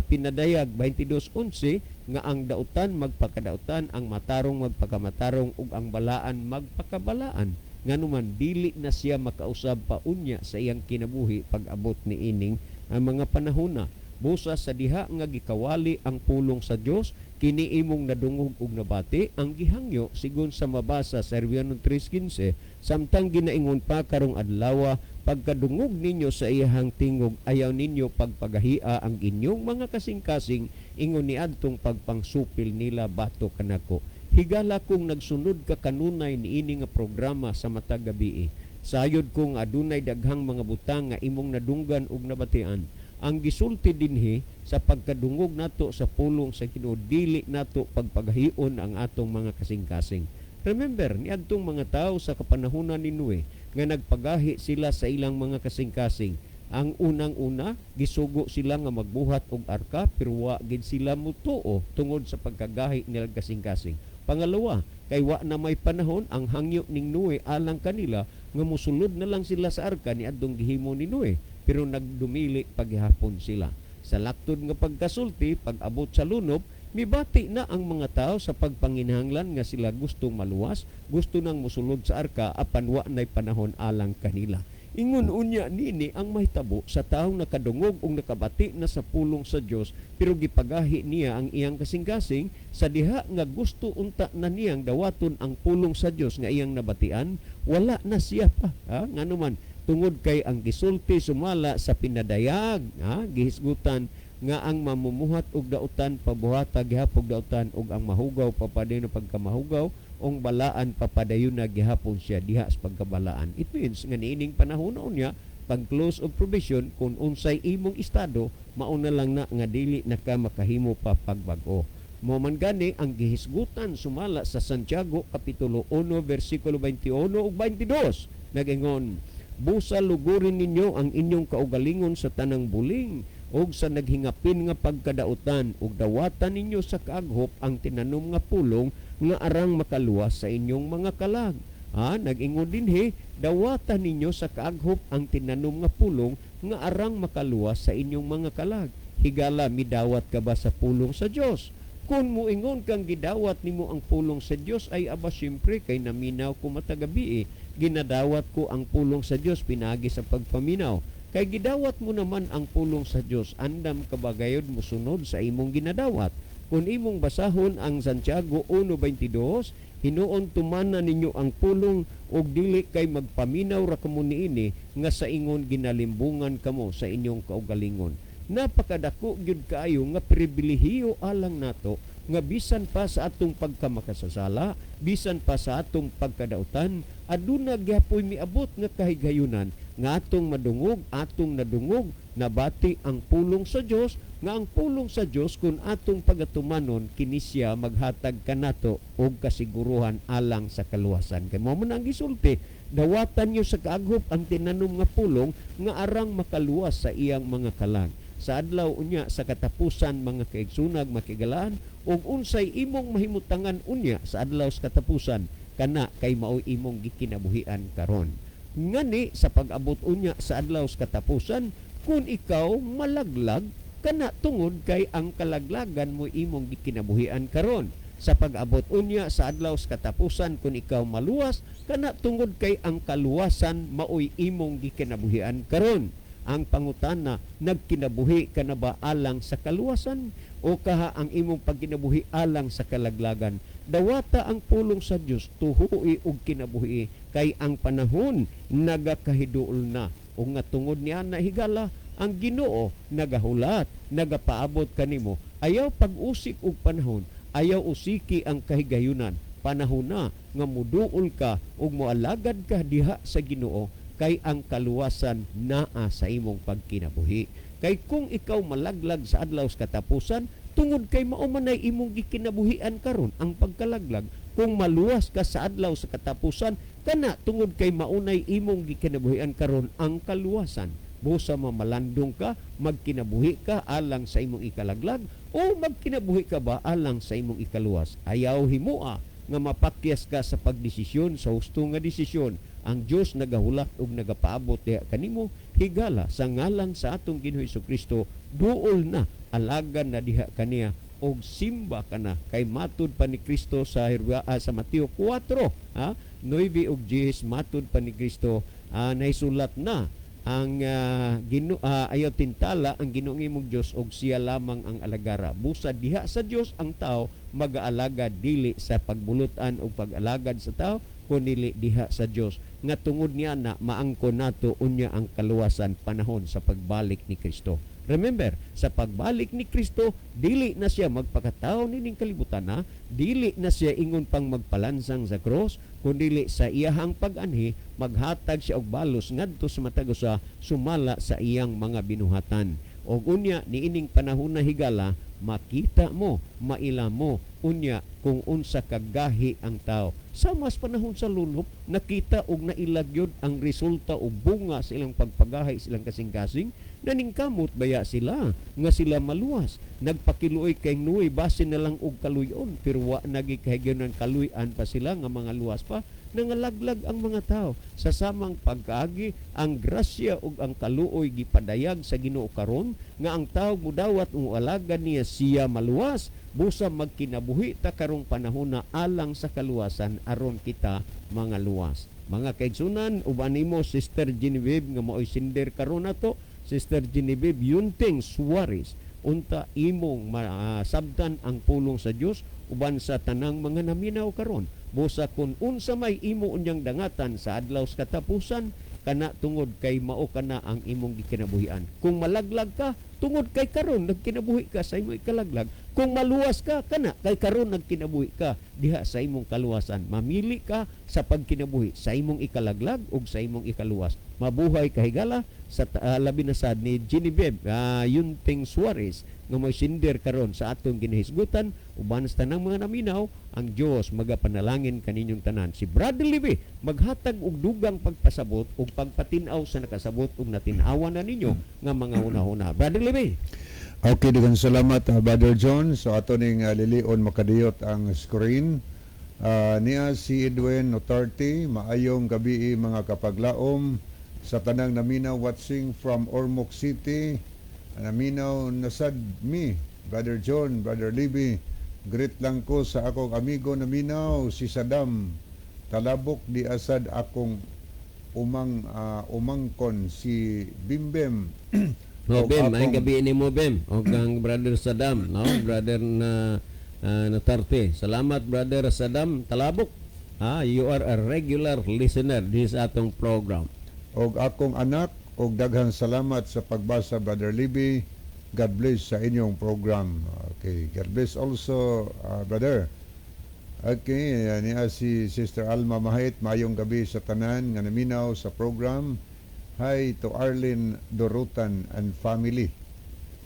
Pinadayag 22:11 nga ang dautan magpakadautan, ang matarong magpakamatarong, ug ang balaan magpakabalaan. Nganuman dili na siya makausab pa unya sa iyang kinabuhi pag-abot ni ining ang mga panahona. Busa sa diha nga gikawali ang pulong sa Dios, kini imong nadungog ug nabati, ang gihangyo sigon sa mabasa sa Hebreo 3:15, samtang ginaingon pa karong adlaw, pagkadungog ninyo sa iyahang tingog, ayaw ninyo pagpagahia ang inyong mga kasing-kasing ingon niadtong pagpangsupil nila batok kanako. Higala kung nagsunod ka kanunay niini nga programa sa matag gabi. Sayod kong adunay daghang mga butang nga imong nadunggan ug nabatian. Ang gisulti dinhi, sa pagkadungog nato sa pulong sa Ginoo, dili nato pagpagahion ang atong mga kasing-kasing. Remember, niadtong mga tao sa kapanahunan ni Noe nga nagpagahi sila sa ilang mga kasing-kasing. Ang unang-una, gisugo sila nga magbuhat og arka, pero wa gid sila mutuo tungod sa pagkagahi nilang kasing-kasing. Pangalawa, kay wa na may panahon, ang hangyo ning Noe alang kanila nga musulod na lang sila sa arka niadtong gihimo ni Noe, pero nagdumili paghihapon sila. Sa laktod nga pagkasulti, pag-abot sa lunob, mibati na ang mga tao sa pagpanginahanglan nga sila gustong maluwas, gusto nang musulod sa arka, apan wa na'y panahon alang kanila. Ingon unya nini ang mahitabo sa taong nakadungog ug nakabati na sa pulong sa Dios, pero gipagahi niya ang iyang kasing-kasing. Sa diha nga gusto unta na niyang dawaton ang pulong sa Dios nga iyang nabatian, wala na siya pa, ha? Nganuman Tungod kay ang gisulti sumala sa pinadayag, ha, gihisgutan nga ang mamumuhat og dautan pabuhata gihapon dautan, ug ang mahugaw papadayon pagkamahugaw, ug balaan papadayon na gihapon siya diha sa pagkabalaan. It means nga niining panahon unya, pag close of probation, kung unsay imong estado, mauna lang na nga dili na ka makahimo pa pagbag-o. Mo man gani ang gihisgutan sumala sa Santiago kapitulo 1 bersikulo 21 ug 22, nagingon, "Busa lugurin ninyo ang inyong kaugalingon sa tanang buling ug sa naghingapin nga pagkadautan, ug dawatan ninyo sa kaaghop ang tinanom nga pulong nga arang makaluwas sa inyong mga kalag." Ha, nag-ingon dinhi, dawatan ninyo sa kaaghop ang tinanom nga pulong nga arang makaluwas sa inyong mga kalag. Higala, midawat ka ba sa pulong sa Dios? Kung muingon kang gidawat nimo ang pulong sa Dios, ay aba siyempre kay naminaw ko matagabi eh. Ginadawat ko ang pulong sa Dios pinaagi sa pagpaminaw. Kay gidawat mo naman ang pulong sa Dios, andam ka ba gayod mosunod sa imong ginadawat? Kung imong basahon ang Santiago 1:22, hinuon tumana ninyo ang pulong ug dili kay magpaminaw ra kamo niini nga sa ingon ginalimbungan kamo sa inyong kaugalingon. Napakadako gyud kaayo nga pribilehiyo alang nato nga bisan pa sa atong pagkamakasasala, bisan pa sa atong pagkadautan, aduna gyapoy miabot nga kahigayunan nga atong madungog, atong nadungog, nabati ang pulong sa Dios, nga ang pulong sa Dios kung atong pagatumanon, kini siya maghatag kanato og kasiguruhan alang sa kaluwasan. Kay mao man ang gisulti, dawatan niyo sa kaaghop ang tinanom nga pulong nga arang makaluwas sa iyang mga kalag. Sa adlaw unya sa katapusan, mga kaigsunag, makigalaan, ug unsay imong mahimutangan unya sa adlaw sa katapusan, kana kay maoy imong gikinabuhian karon. Ngani sa pag-abot unya sa adlaw sa katapusan, kung ikaw malaglag, kana tungod kay ang kalaglagan mo imong gikinabuhian karon. Sa pag-abot unya sa adlaw sa katapusan, kung ikaw maluwas, kana tungod kay ang kaluwasan maoy imong gikinabuhian karon. Ang pangutana, nagkinabuhi ka na ba alang sa kaluwasan o kaha ang imong pagkinabuhi alang sa kalaglagan? Dawata ang pulong sa Dios, tuhui og kinabuhi, kay ang panahon nagakahiduol na. O nga tungod niya na, higala, ang Ginoo nagahulat, nagapaabot kanimo. Ayaw pag-usik og panahon, ayaw usiki ang kahigayunan. Panahon na nga muduol ka ug moalagad ka diha sa Ginoo, kay ang kaluwasan naa sa imong pagkinabuhi. Kay kung ikaw malaglag sa adlaw sa katapusan, tungod kay mao man ay imong gikinabuhian karon ang pagkalaglag. Kung maluwas ka sa adlaw sa katapusan, kana tungod kay maunay imong gikinabuhian karon ang kaluwasan. Busa mamalandong ka, magkinabuhi ka alang sa imong ikalaglag o magkinabuhi ka ba alang sa imong ikaluwas? Ayaw himua nga mapakyas ka sa pagdesisyon sa husto nga desisyon. Ang Dios nagahulat ug nagapaabot diha kanimo, higala, sa ngalan sa atong Ginoo Kristo, duol na, alagan na diha kaniya og simba ka na, kay matud pa ni Kristo sa Mateo 4, ha, 9 ug 10, matud pa ni Kristo, naisulat na ang ayaw tintala ang Ginoong imong Dios og siya lamang ang alagara. Busa diha sa Dios ang tao magaalaga, dili sa pagbulutan o pag-alagad sa tao, kunili diha sa Dios, nga tungod niya na maangkon nato unya ang kaluwasan panahon sa pagbalik ni Kristo. Remember, sa pagbalik ni Kristo, dili na siya magpakatao nining kalibutan na, dili na siya ingon pang magpalansang sa cross, kundili sa iyahang pag-anhi, maghatag siya og balos ngadto sa matag usa sumala sa iyang mga binuhatan. Og unya niining panahon na, higala, makita mo, maila mo unya kung unsa kagahi ang tao. Sa mas panahon sa lulop, nakita og nailagyod ang resulta o bunga sa ilang pagpagahi, silang kasing-kasing, naningkamot baya sila nga sila maluwas. Nagpakiluoy kay Noe basin na lang og kaluyon, pero wa nagikahigyon ng kaluy-an pa sila nga mga luwas pa, nangalaglag ang mga tao. Sa samang pagkaagi, ang grasya ug ang kaluoy gipadayag sa Ginoo karon nga ang tao mudawat ug alagad niya, siya maluwas. Busa magkinabuhi ta karong panahon na alang sa kaluwasan aron kita mga luwas. Mga kaigsunan, uban nimo Sister Genevieve nga maoy sinder karon nato, Sister Genevieve Yunting Suarez, unta imong masabtan ang pulong sa Dios uban sa tanang mga naminaw karon. Busa kung unsa may imo unyang dangatan sa adlaw sa katapusan, Kana tungod kay mao kana ang imong gikinabuhian. Kung malaglag ka, tungod kay karon nagkinabuhi ka sa imong ikalaglag. Kung maluwas ka, kana kay karon nagkinabuhi ka diha sa imong kaluwasan. Mamili ka sa pagkinabuhi sa imong ikalaglag ug sa imong ikaluwas. Mabuhay, kahigala, sa labi na sad ni Genevieve Yunting Suarez nga mo sinder karon sa atong ginahisgutan, uban sa tanang mga naminaw. Ang Dios magapanalangin kaninyong tanan. Si Brother Libby maghatag og dugang pagpasabot ug pagpatin-aw sa nakasabot ug natin-awan na ninyo nga mga hunahuna. Brother Libby. Okay, daghang salamat, Brother John. So ato ning lilion makadiyot ang screen. Niya si Edwin Notarte, "Maayong gabi, mga kapaglaom sa tanang naminaw watching from Ormoc City. Naminaw nasad mi, Brother John, Brother Libby. Greet lang ko sa akong amigo naminaw si Saddam Talabok, di asad akong umangkon si Bimbem." No, Og Bem, maayong gabi ni mo, Bem. Og ang Brother Saddam, no? Brother na Notarte. Salamat, Brother Saddam Talabok. You are a regular listener this atong program. Og akong anak, og daghang salamat sa pagbasa, Brother Libby. God bless sa inyong program. Okay, God bless also, brother. Okay, niya si Sister Alma Mahit, "Mayong gabi sa tanan nga naminaw sa program. Hi to Arlene Dorutan and family.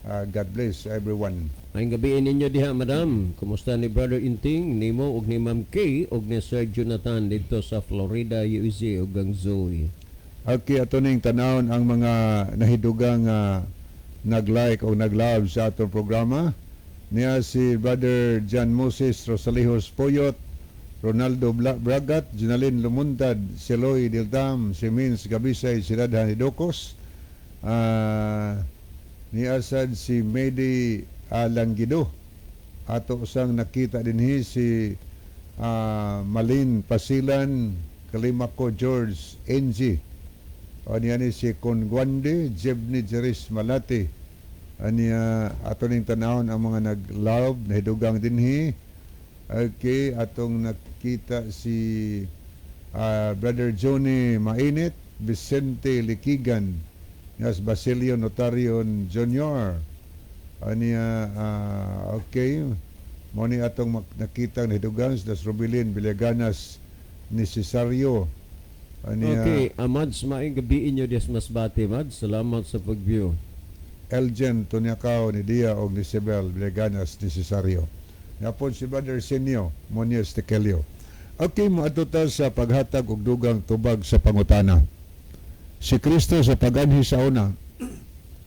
God bless everyone." Maayong gabi ninyo diha, madam. Kumusta ni Brother Inting, nimo ug ni Ma'am Kay ug ni Sir Jonathan dito sa Florida, USA, ug ang Zoe. Okay, ato ning tanawon ang mga nahidugang nag-like o nag-love sa atong programa. Niya si Brother John Moses Rosalijos Poyot, Ronaldo Bragat, Junalyn Lumuntad, si Loy Diltam, si Mins Gabisay, si Radhan Hidokos, niya sad si Medi Alanggido. Ato sang nakita dinhi si Malin Pasilan, Kalimako George NG. O niya ni si Conguande, Jebni Jeris Malati. Aniya ato ning tanawon ang mga nag-love nahidugang dinhi. Okay, atong nakita si Brother Johnny Mainit, Vicente Likigan, yes, Basilio Notarion Jr. Aniya okay, mo ni atong nakita nahidugang si Das Rubilin Villaganas ni Cesario. Aniya. Okay, Amads, maayong gabi inyo des Masbate, Mads. Salamat sa pag-view. Elgen Tonyakaw ni Dia og ni Sibel Villaganas ni Cesario. Yapon si Brother Senyo Monies Tekelio. Okay, moadto ta sa paghatag og dugang tubag sa pangutana. Si Kristo sa paganhi sa una,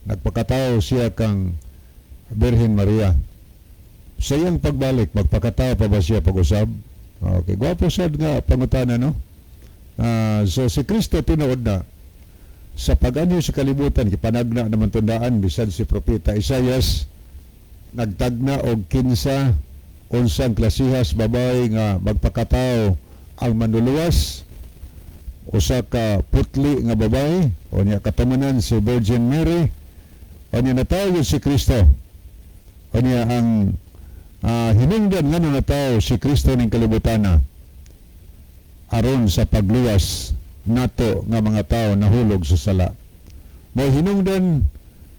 nagpakatao siya kang Birhen Maria. Sa iyang pagbalik, magpakatao pa ba siya pag-usab? Okay, gwapo sad nga pangutana, no? So si Kristo, tinuod na sa pag-anhi sa kalibutan, gipanagna naman tundaan bisan si Propeta Isayas nagtagna og kinsa unsang klasihas babae nga magpakatao ang manluluwas, usa ka putli nga babae. O niya katumanan si Virgin Mary. O niya natawo si Kristo. O niya ang hinungdan ngano natawo si Kristo ning kalibutana, aron sa pagluwas nato nga mga tao nahulog sa sala. Mo hinungdan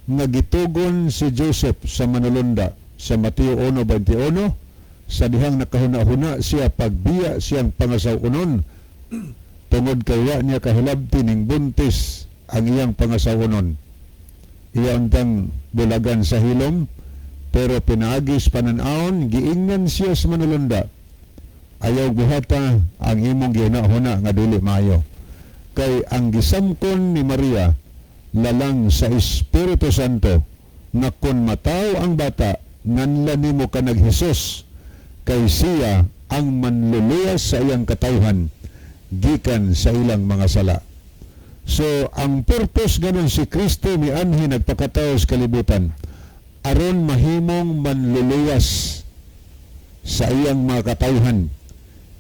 nga gitugon si Joseph sa manulunda sa Mateo 1:21 sa dihang nakahuna-huna siya pagbiya siyang pangasaw-onon tungod kay wa niya kahilabti ning buntis ang iyang pangasaw-onon. Iya untang bulagan sa hilom, pero pinaagis panan-awon giingnan siya sa manulunda, "Ayaw buhata ang imong gihuna-huna nga dili maayo, kay ang gisamkon ni Maria lalang sa Espiritu Santo nga kon mataw ang bata, nganlan nimo kanag Hesus, kay siya ang manluluwas sa iyang katawhan gikan sa ilang mga sala." So, ang purpose ganon si Kristo mianhi, nagpakatao sa kalibutan, aron mahimong manluluwas sa iyang mga katawhan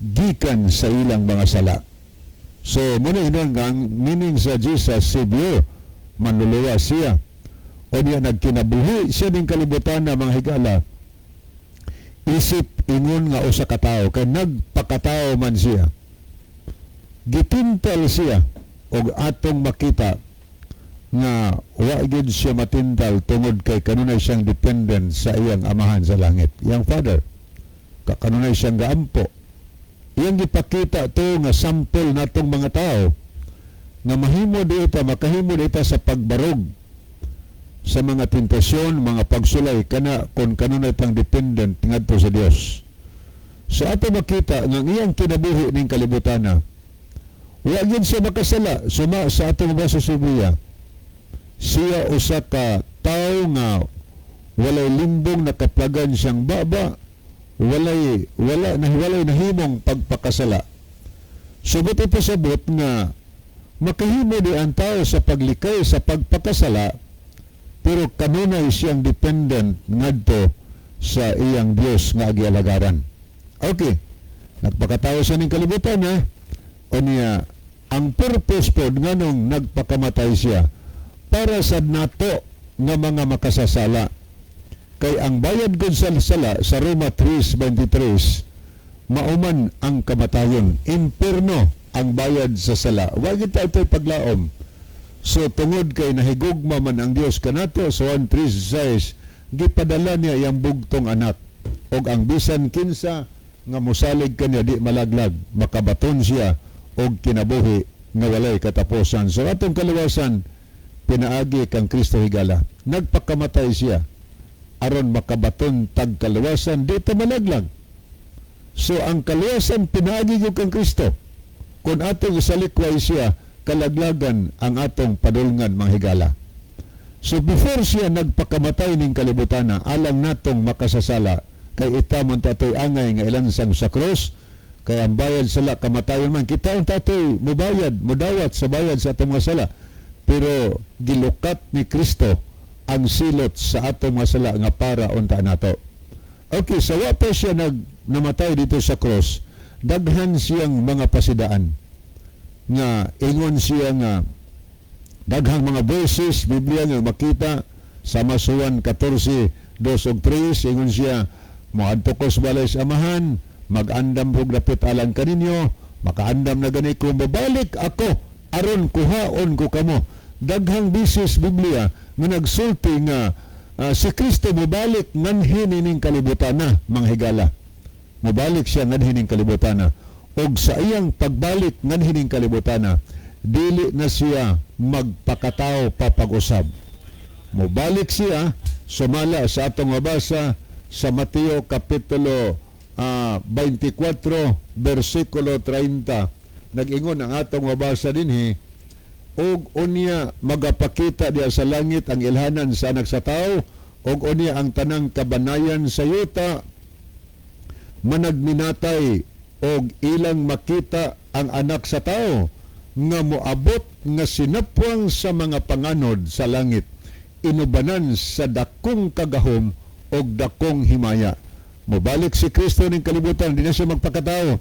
gikan sa ilang mga sala. So, muna yun nga ang meaning sa Jesus Savior, manluluwas siya. O niya nagkinabuhi siya ning kalibutan na, mga higala, isip ingon nga usa ka tawo, kay nagpakatao man siya. Gitintal siya. Og atong makita nga wa gyud siya matintal tungod kay kanunay siyang dependent sa iyang Amahan sa langit, iyang Father. Kanunay siyang gaampo. Iyang gipakita to nga sample natong mga tao nga mahimo di ita, makahimo di ita sa pagbarog sa mga tentasyon, mga pagsulay kana kung kanunay tang dependent ngadto sa Dios. So ato makita nga ang iyang kinabuhi ning kalibutana, wa gyud siya makasala suma sa atong mabasa sa Biblia. Siya usa ka tawo nga walay limbong nakaplagan siyang baba, walay wala na walay nahimong pagpakasala. Subot ipasabot nga makahimo di ang tao sa paglikay sa pagpakasala, pero kanunay siyang dependent ngadto sa iyang Dios nga gialagaran. Okay. Nagpakatao siya ning kalibutan ha. O niya, ang purpose pod nganong nagpakamatay siya para sa nato nga mga makasasala. Kay ang bayad gud sa sala sa Roma 3:23 mauman ang kamatayon. Impierno ang bayad sa sala. Wa gyud ta ito'y paglaom. So tungod kay nahigugma man ang Dios kanato sa 1:3, gipadala niya iyang bugtong anak og ang bisan kinsa nga mosalig kaniya di malaglag, makabaton siya og kinabuhi nga walay katapusan. So atong kaluwasan pinaagi kang Kristo, higala. Nagpakamatay siya aron makabaton tag kaluwasan, di ta malaglag. So ang kaluwasan pinaagi gyud kang Kristo. Kung atong isalikway siya, kalaglagan ang atong padulngan, mga higala. So before siya nagpakamatay ning kalibutana alang natong makasasala, kay ita man tatoy angay nga ilansang sa krus, kay ang bayad sala kamatayon man, kita ang tatoy mubayad, mudawat sa bayad sa atong mga sala. Pero gilukat ni Kristo ang silot sa atong mga sala nga para unta nato. Okay, sa wa pa siya namatay dito sa cross, daghan siyang mga pasidaan nga ingon siya nga daghang mga verses Biblia nga makita sa Juan 14, 2 ug 3. Ingon siya, "Moadto ko sa balay sa Amahan, mag-andam og dapit alang kaninyo, makaandam na gani ko, mobalik ako aron kuhaon ko kamo." Daghang bisis Biblia nga nagsulti nga si Kristo mobalik nganhi ning kalibutan na, mga higala. Mobalik siya nganhi ning kalibutan na. Og sa iyang pagbalik nganhi ning kalibutan na, dili na siya magpakatao papag-usab. Mobalik siya sumala sa atong mabasa sa Mateo kapitulo 24 bersikulo 30. Nag-ingon ang atong mabasa dinhi, "Og unya magapakita diya sa langit ang ilhanan sa Anak sa Tao, og unya ang tanang kabanayan sa yuta managminatay og ilang makita ang Anak sa Tao nga moabot nga sinapwang sa mga panganod sa langit inubanan sa dakong kagahom og dakong himaya." Mobalik si Kristo ning kalibutan, di na siya magpakatao.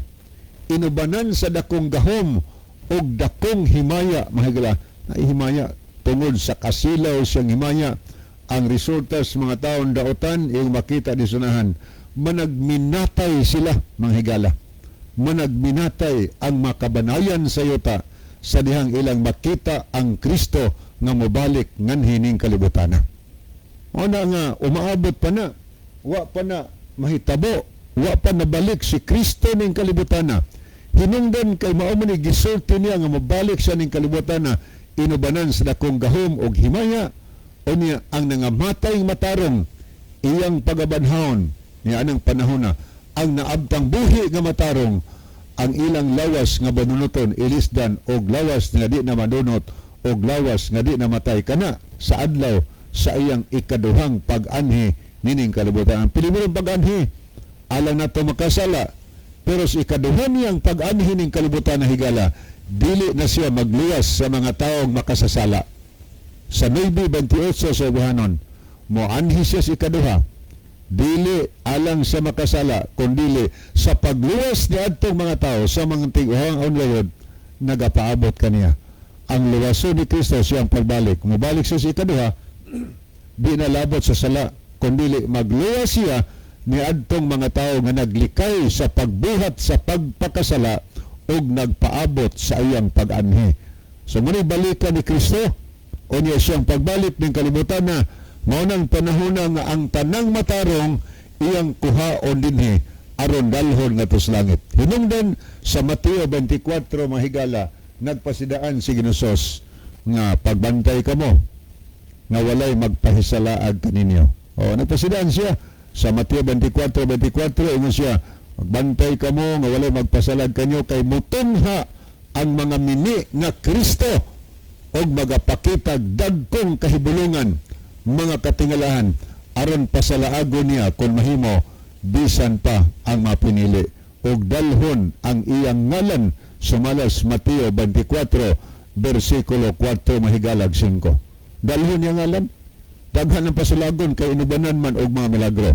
Inubanan sa dakong gahom og dakong himaya, mga higala. Na himaya tungod sa kasilaw siyang himaya. Ang resulta sa mga taon daotan iyong makita di sunahan. Managminatay sila, mga higala. Managminatay ang makabanayan sa yuta sa dihang ilang makita ang Kristo nga mobalik nganhi ning kalibutana. Mao na nga umaabot pa na, wa pa na mahitabo, wa pa nabalik si Kristo ning kalibutana. Hinungdan kay mao man ni gisulti niya nga mobalik siya ning kalibutana inubanan sa dakong gahom og himaya. Unya ang nangamatay matarong iyang pagabanhawon niya anang panahon na ang naabtang buhi nga matarong, ang ilang lawas nga banunoton ilisdan og lawas nga di na madunot og lawas nga di na matay kana sa adlaw sa iyang ikaduhang pag-anhi nining kalibutan. Ang primerong pag-anhi alang nato makasala, pero sa ikaduha niyang pag-anhi ning kalibutan na, higala, dili na siya magluwas sa mga taong makasasala. Sa 9:28 sa Buhanon, moanhi siya sa ikaduha, dili alang sa makasala, kundili sa pagluwas ni adtong mga tao sa mga tiguang onlayod nagapaabot kaniya. Ang luwason ni Kristo siyang pagbalik. Mubalik siya sa ikaduha, di na labot sa sala, kundili magluwas siya ni adtong mga tao nga naglikay sa pagbuhat sa pagpakasala ug nagpaabot sa iyang pag-anhi. So muna balikan ni Kristo, unya siyang pagbalik ng kalibutan na mao nang panahon nga ang tanang matarong iyang kuhaon dinhi aron dalhon ngadto sa langit. Hinungdan sa Mateo 24, mahigala, nagpasidaan si Ginosos nga pagbantay kamo nga walay magpahisalaag kaninyo. O, nagpasidaan siya sa Mateo 24:24, ingon siya, "Magbantay kamo nga walay magpasalag kanyo kay mutungha ang mga mini nga Kristo og magapakita dagkong kahibulungan, mga katingalahan, aron pasalaagon niya kung mahimo bisan pa ang mapinili og dalhon ang iyang ngalan," sumalas Mateo 24 versikulo 4, mahigalag, 5. Dalhon niya ngalan, daghan ang pasalagon kay inubanan man og mga milagro.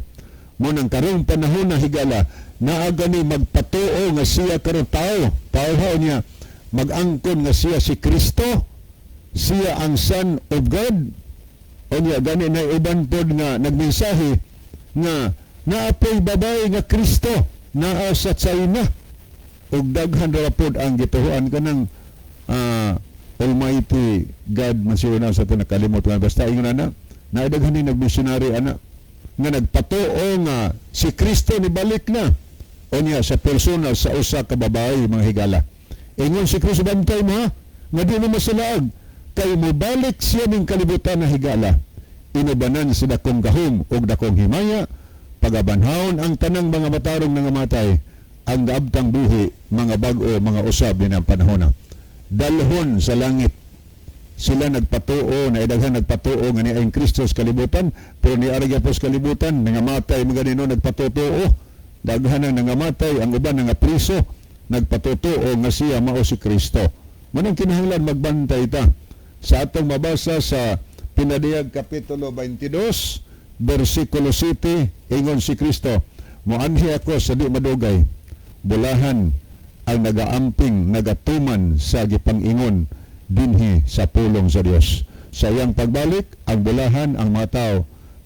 Mo nang karong panahon na, higala, naa gani magpatuo nga siya karon tao tao niya, mag-angkon nga siya si Kristo, siya ang Son of God. Unya gani na uban pod nga nagmensahe nga naapoy babae nga Kristo naa sa China ug daghan ra pod ang gituhuan kanang Almighty God man siya na sa nakalimot nga, basta ingon ana na daghan ni nagmissionary ana nga nagpatuo nga si Kristo nibalik na, unya sa persona sa usa ka babae. Mga higala, ingon si Kristo, "Bantay mo ha nga di mo masalaag kay mobalik siya ning kalibutan na, higala, inubanan sa dakong gahom ug dakong himaya, pagabanhawon ang tanang mga matarong nangamatay, ang gaabtang buhi, mga bag-o, mga usab din ang panahon na dalhon sa langit." Sila nagpatuo na idaghan nagpatuo nga ni ang Kristo sa kalibutan, pero ni ara gyapon sa kalibutan nangamatay mga ganino nagpatotoo. Daghan ang nangamatay, ang uban nga priso, nagpatotoo nga siya mao si Kristo. Manang kinahanglan magbantay ta sa atong mabasa sa Pinadiyag Kapitulo 22 versikulo 7, ingon si Kristo, "Moanhi ako sa di madugay. Bulahan ang nagaamping, nagatuman sa gipang-ingon dinhi sa pulong sa Dios." Sa iyang pagbalik, ang bulahan ang mga tao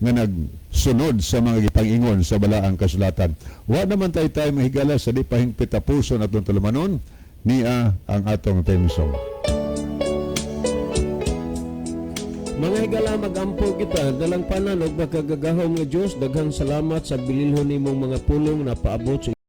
nga nagsunod sa mga gipang-ingon sa balaang kasulatan. Wa naman tayo tayo, mahigala, sa di pahingpit tapuson atong tulumanon, niya ang atong theme song. Mga higala, magampo kita. Dalangpanan og makagagahom nga Dios, daghang salamat sa bililhon nimong mga pulong na paabot sa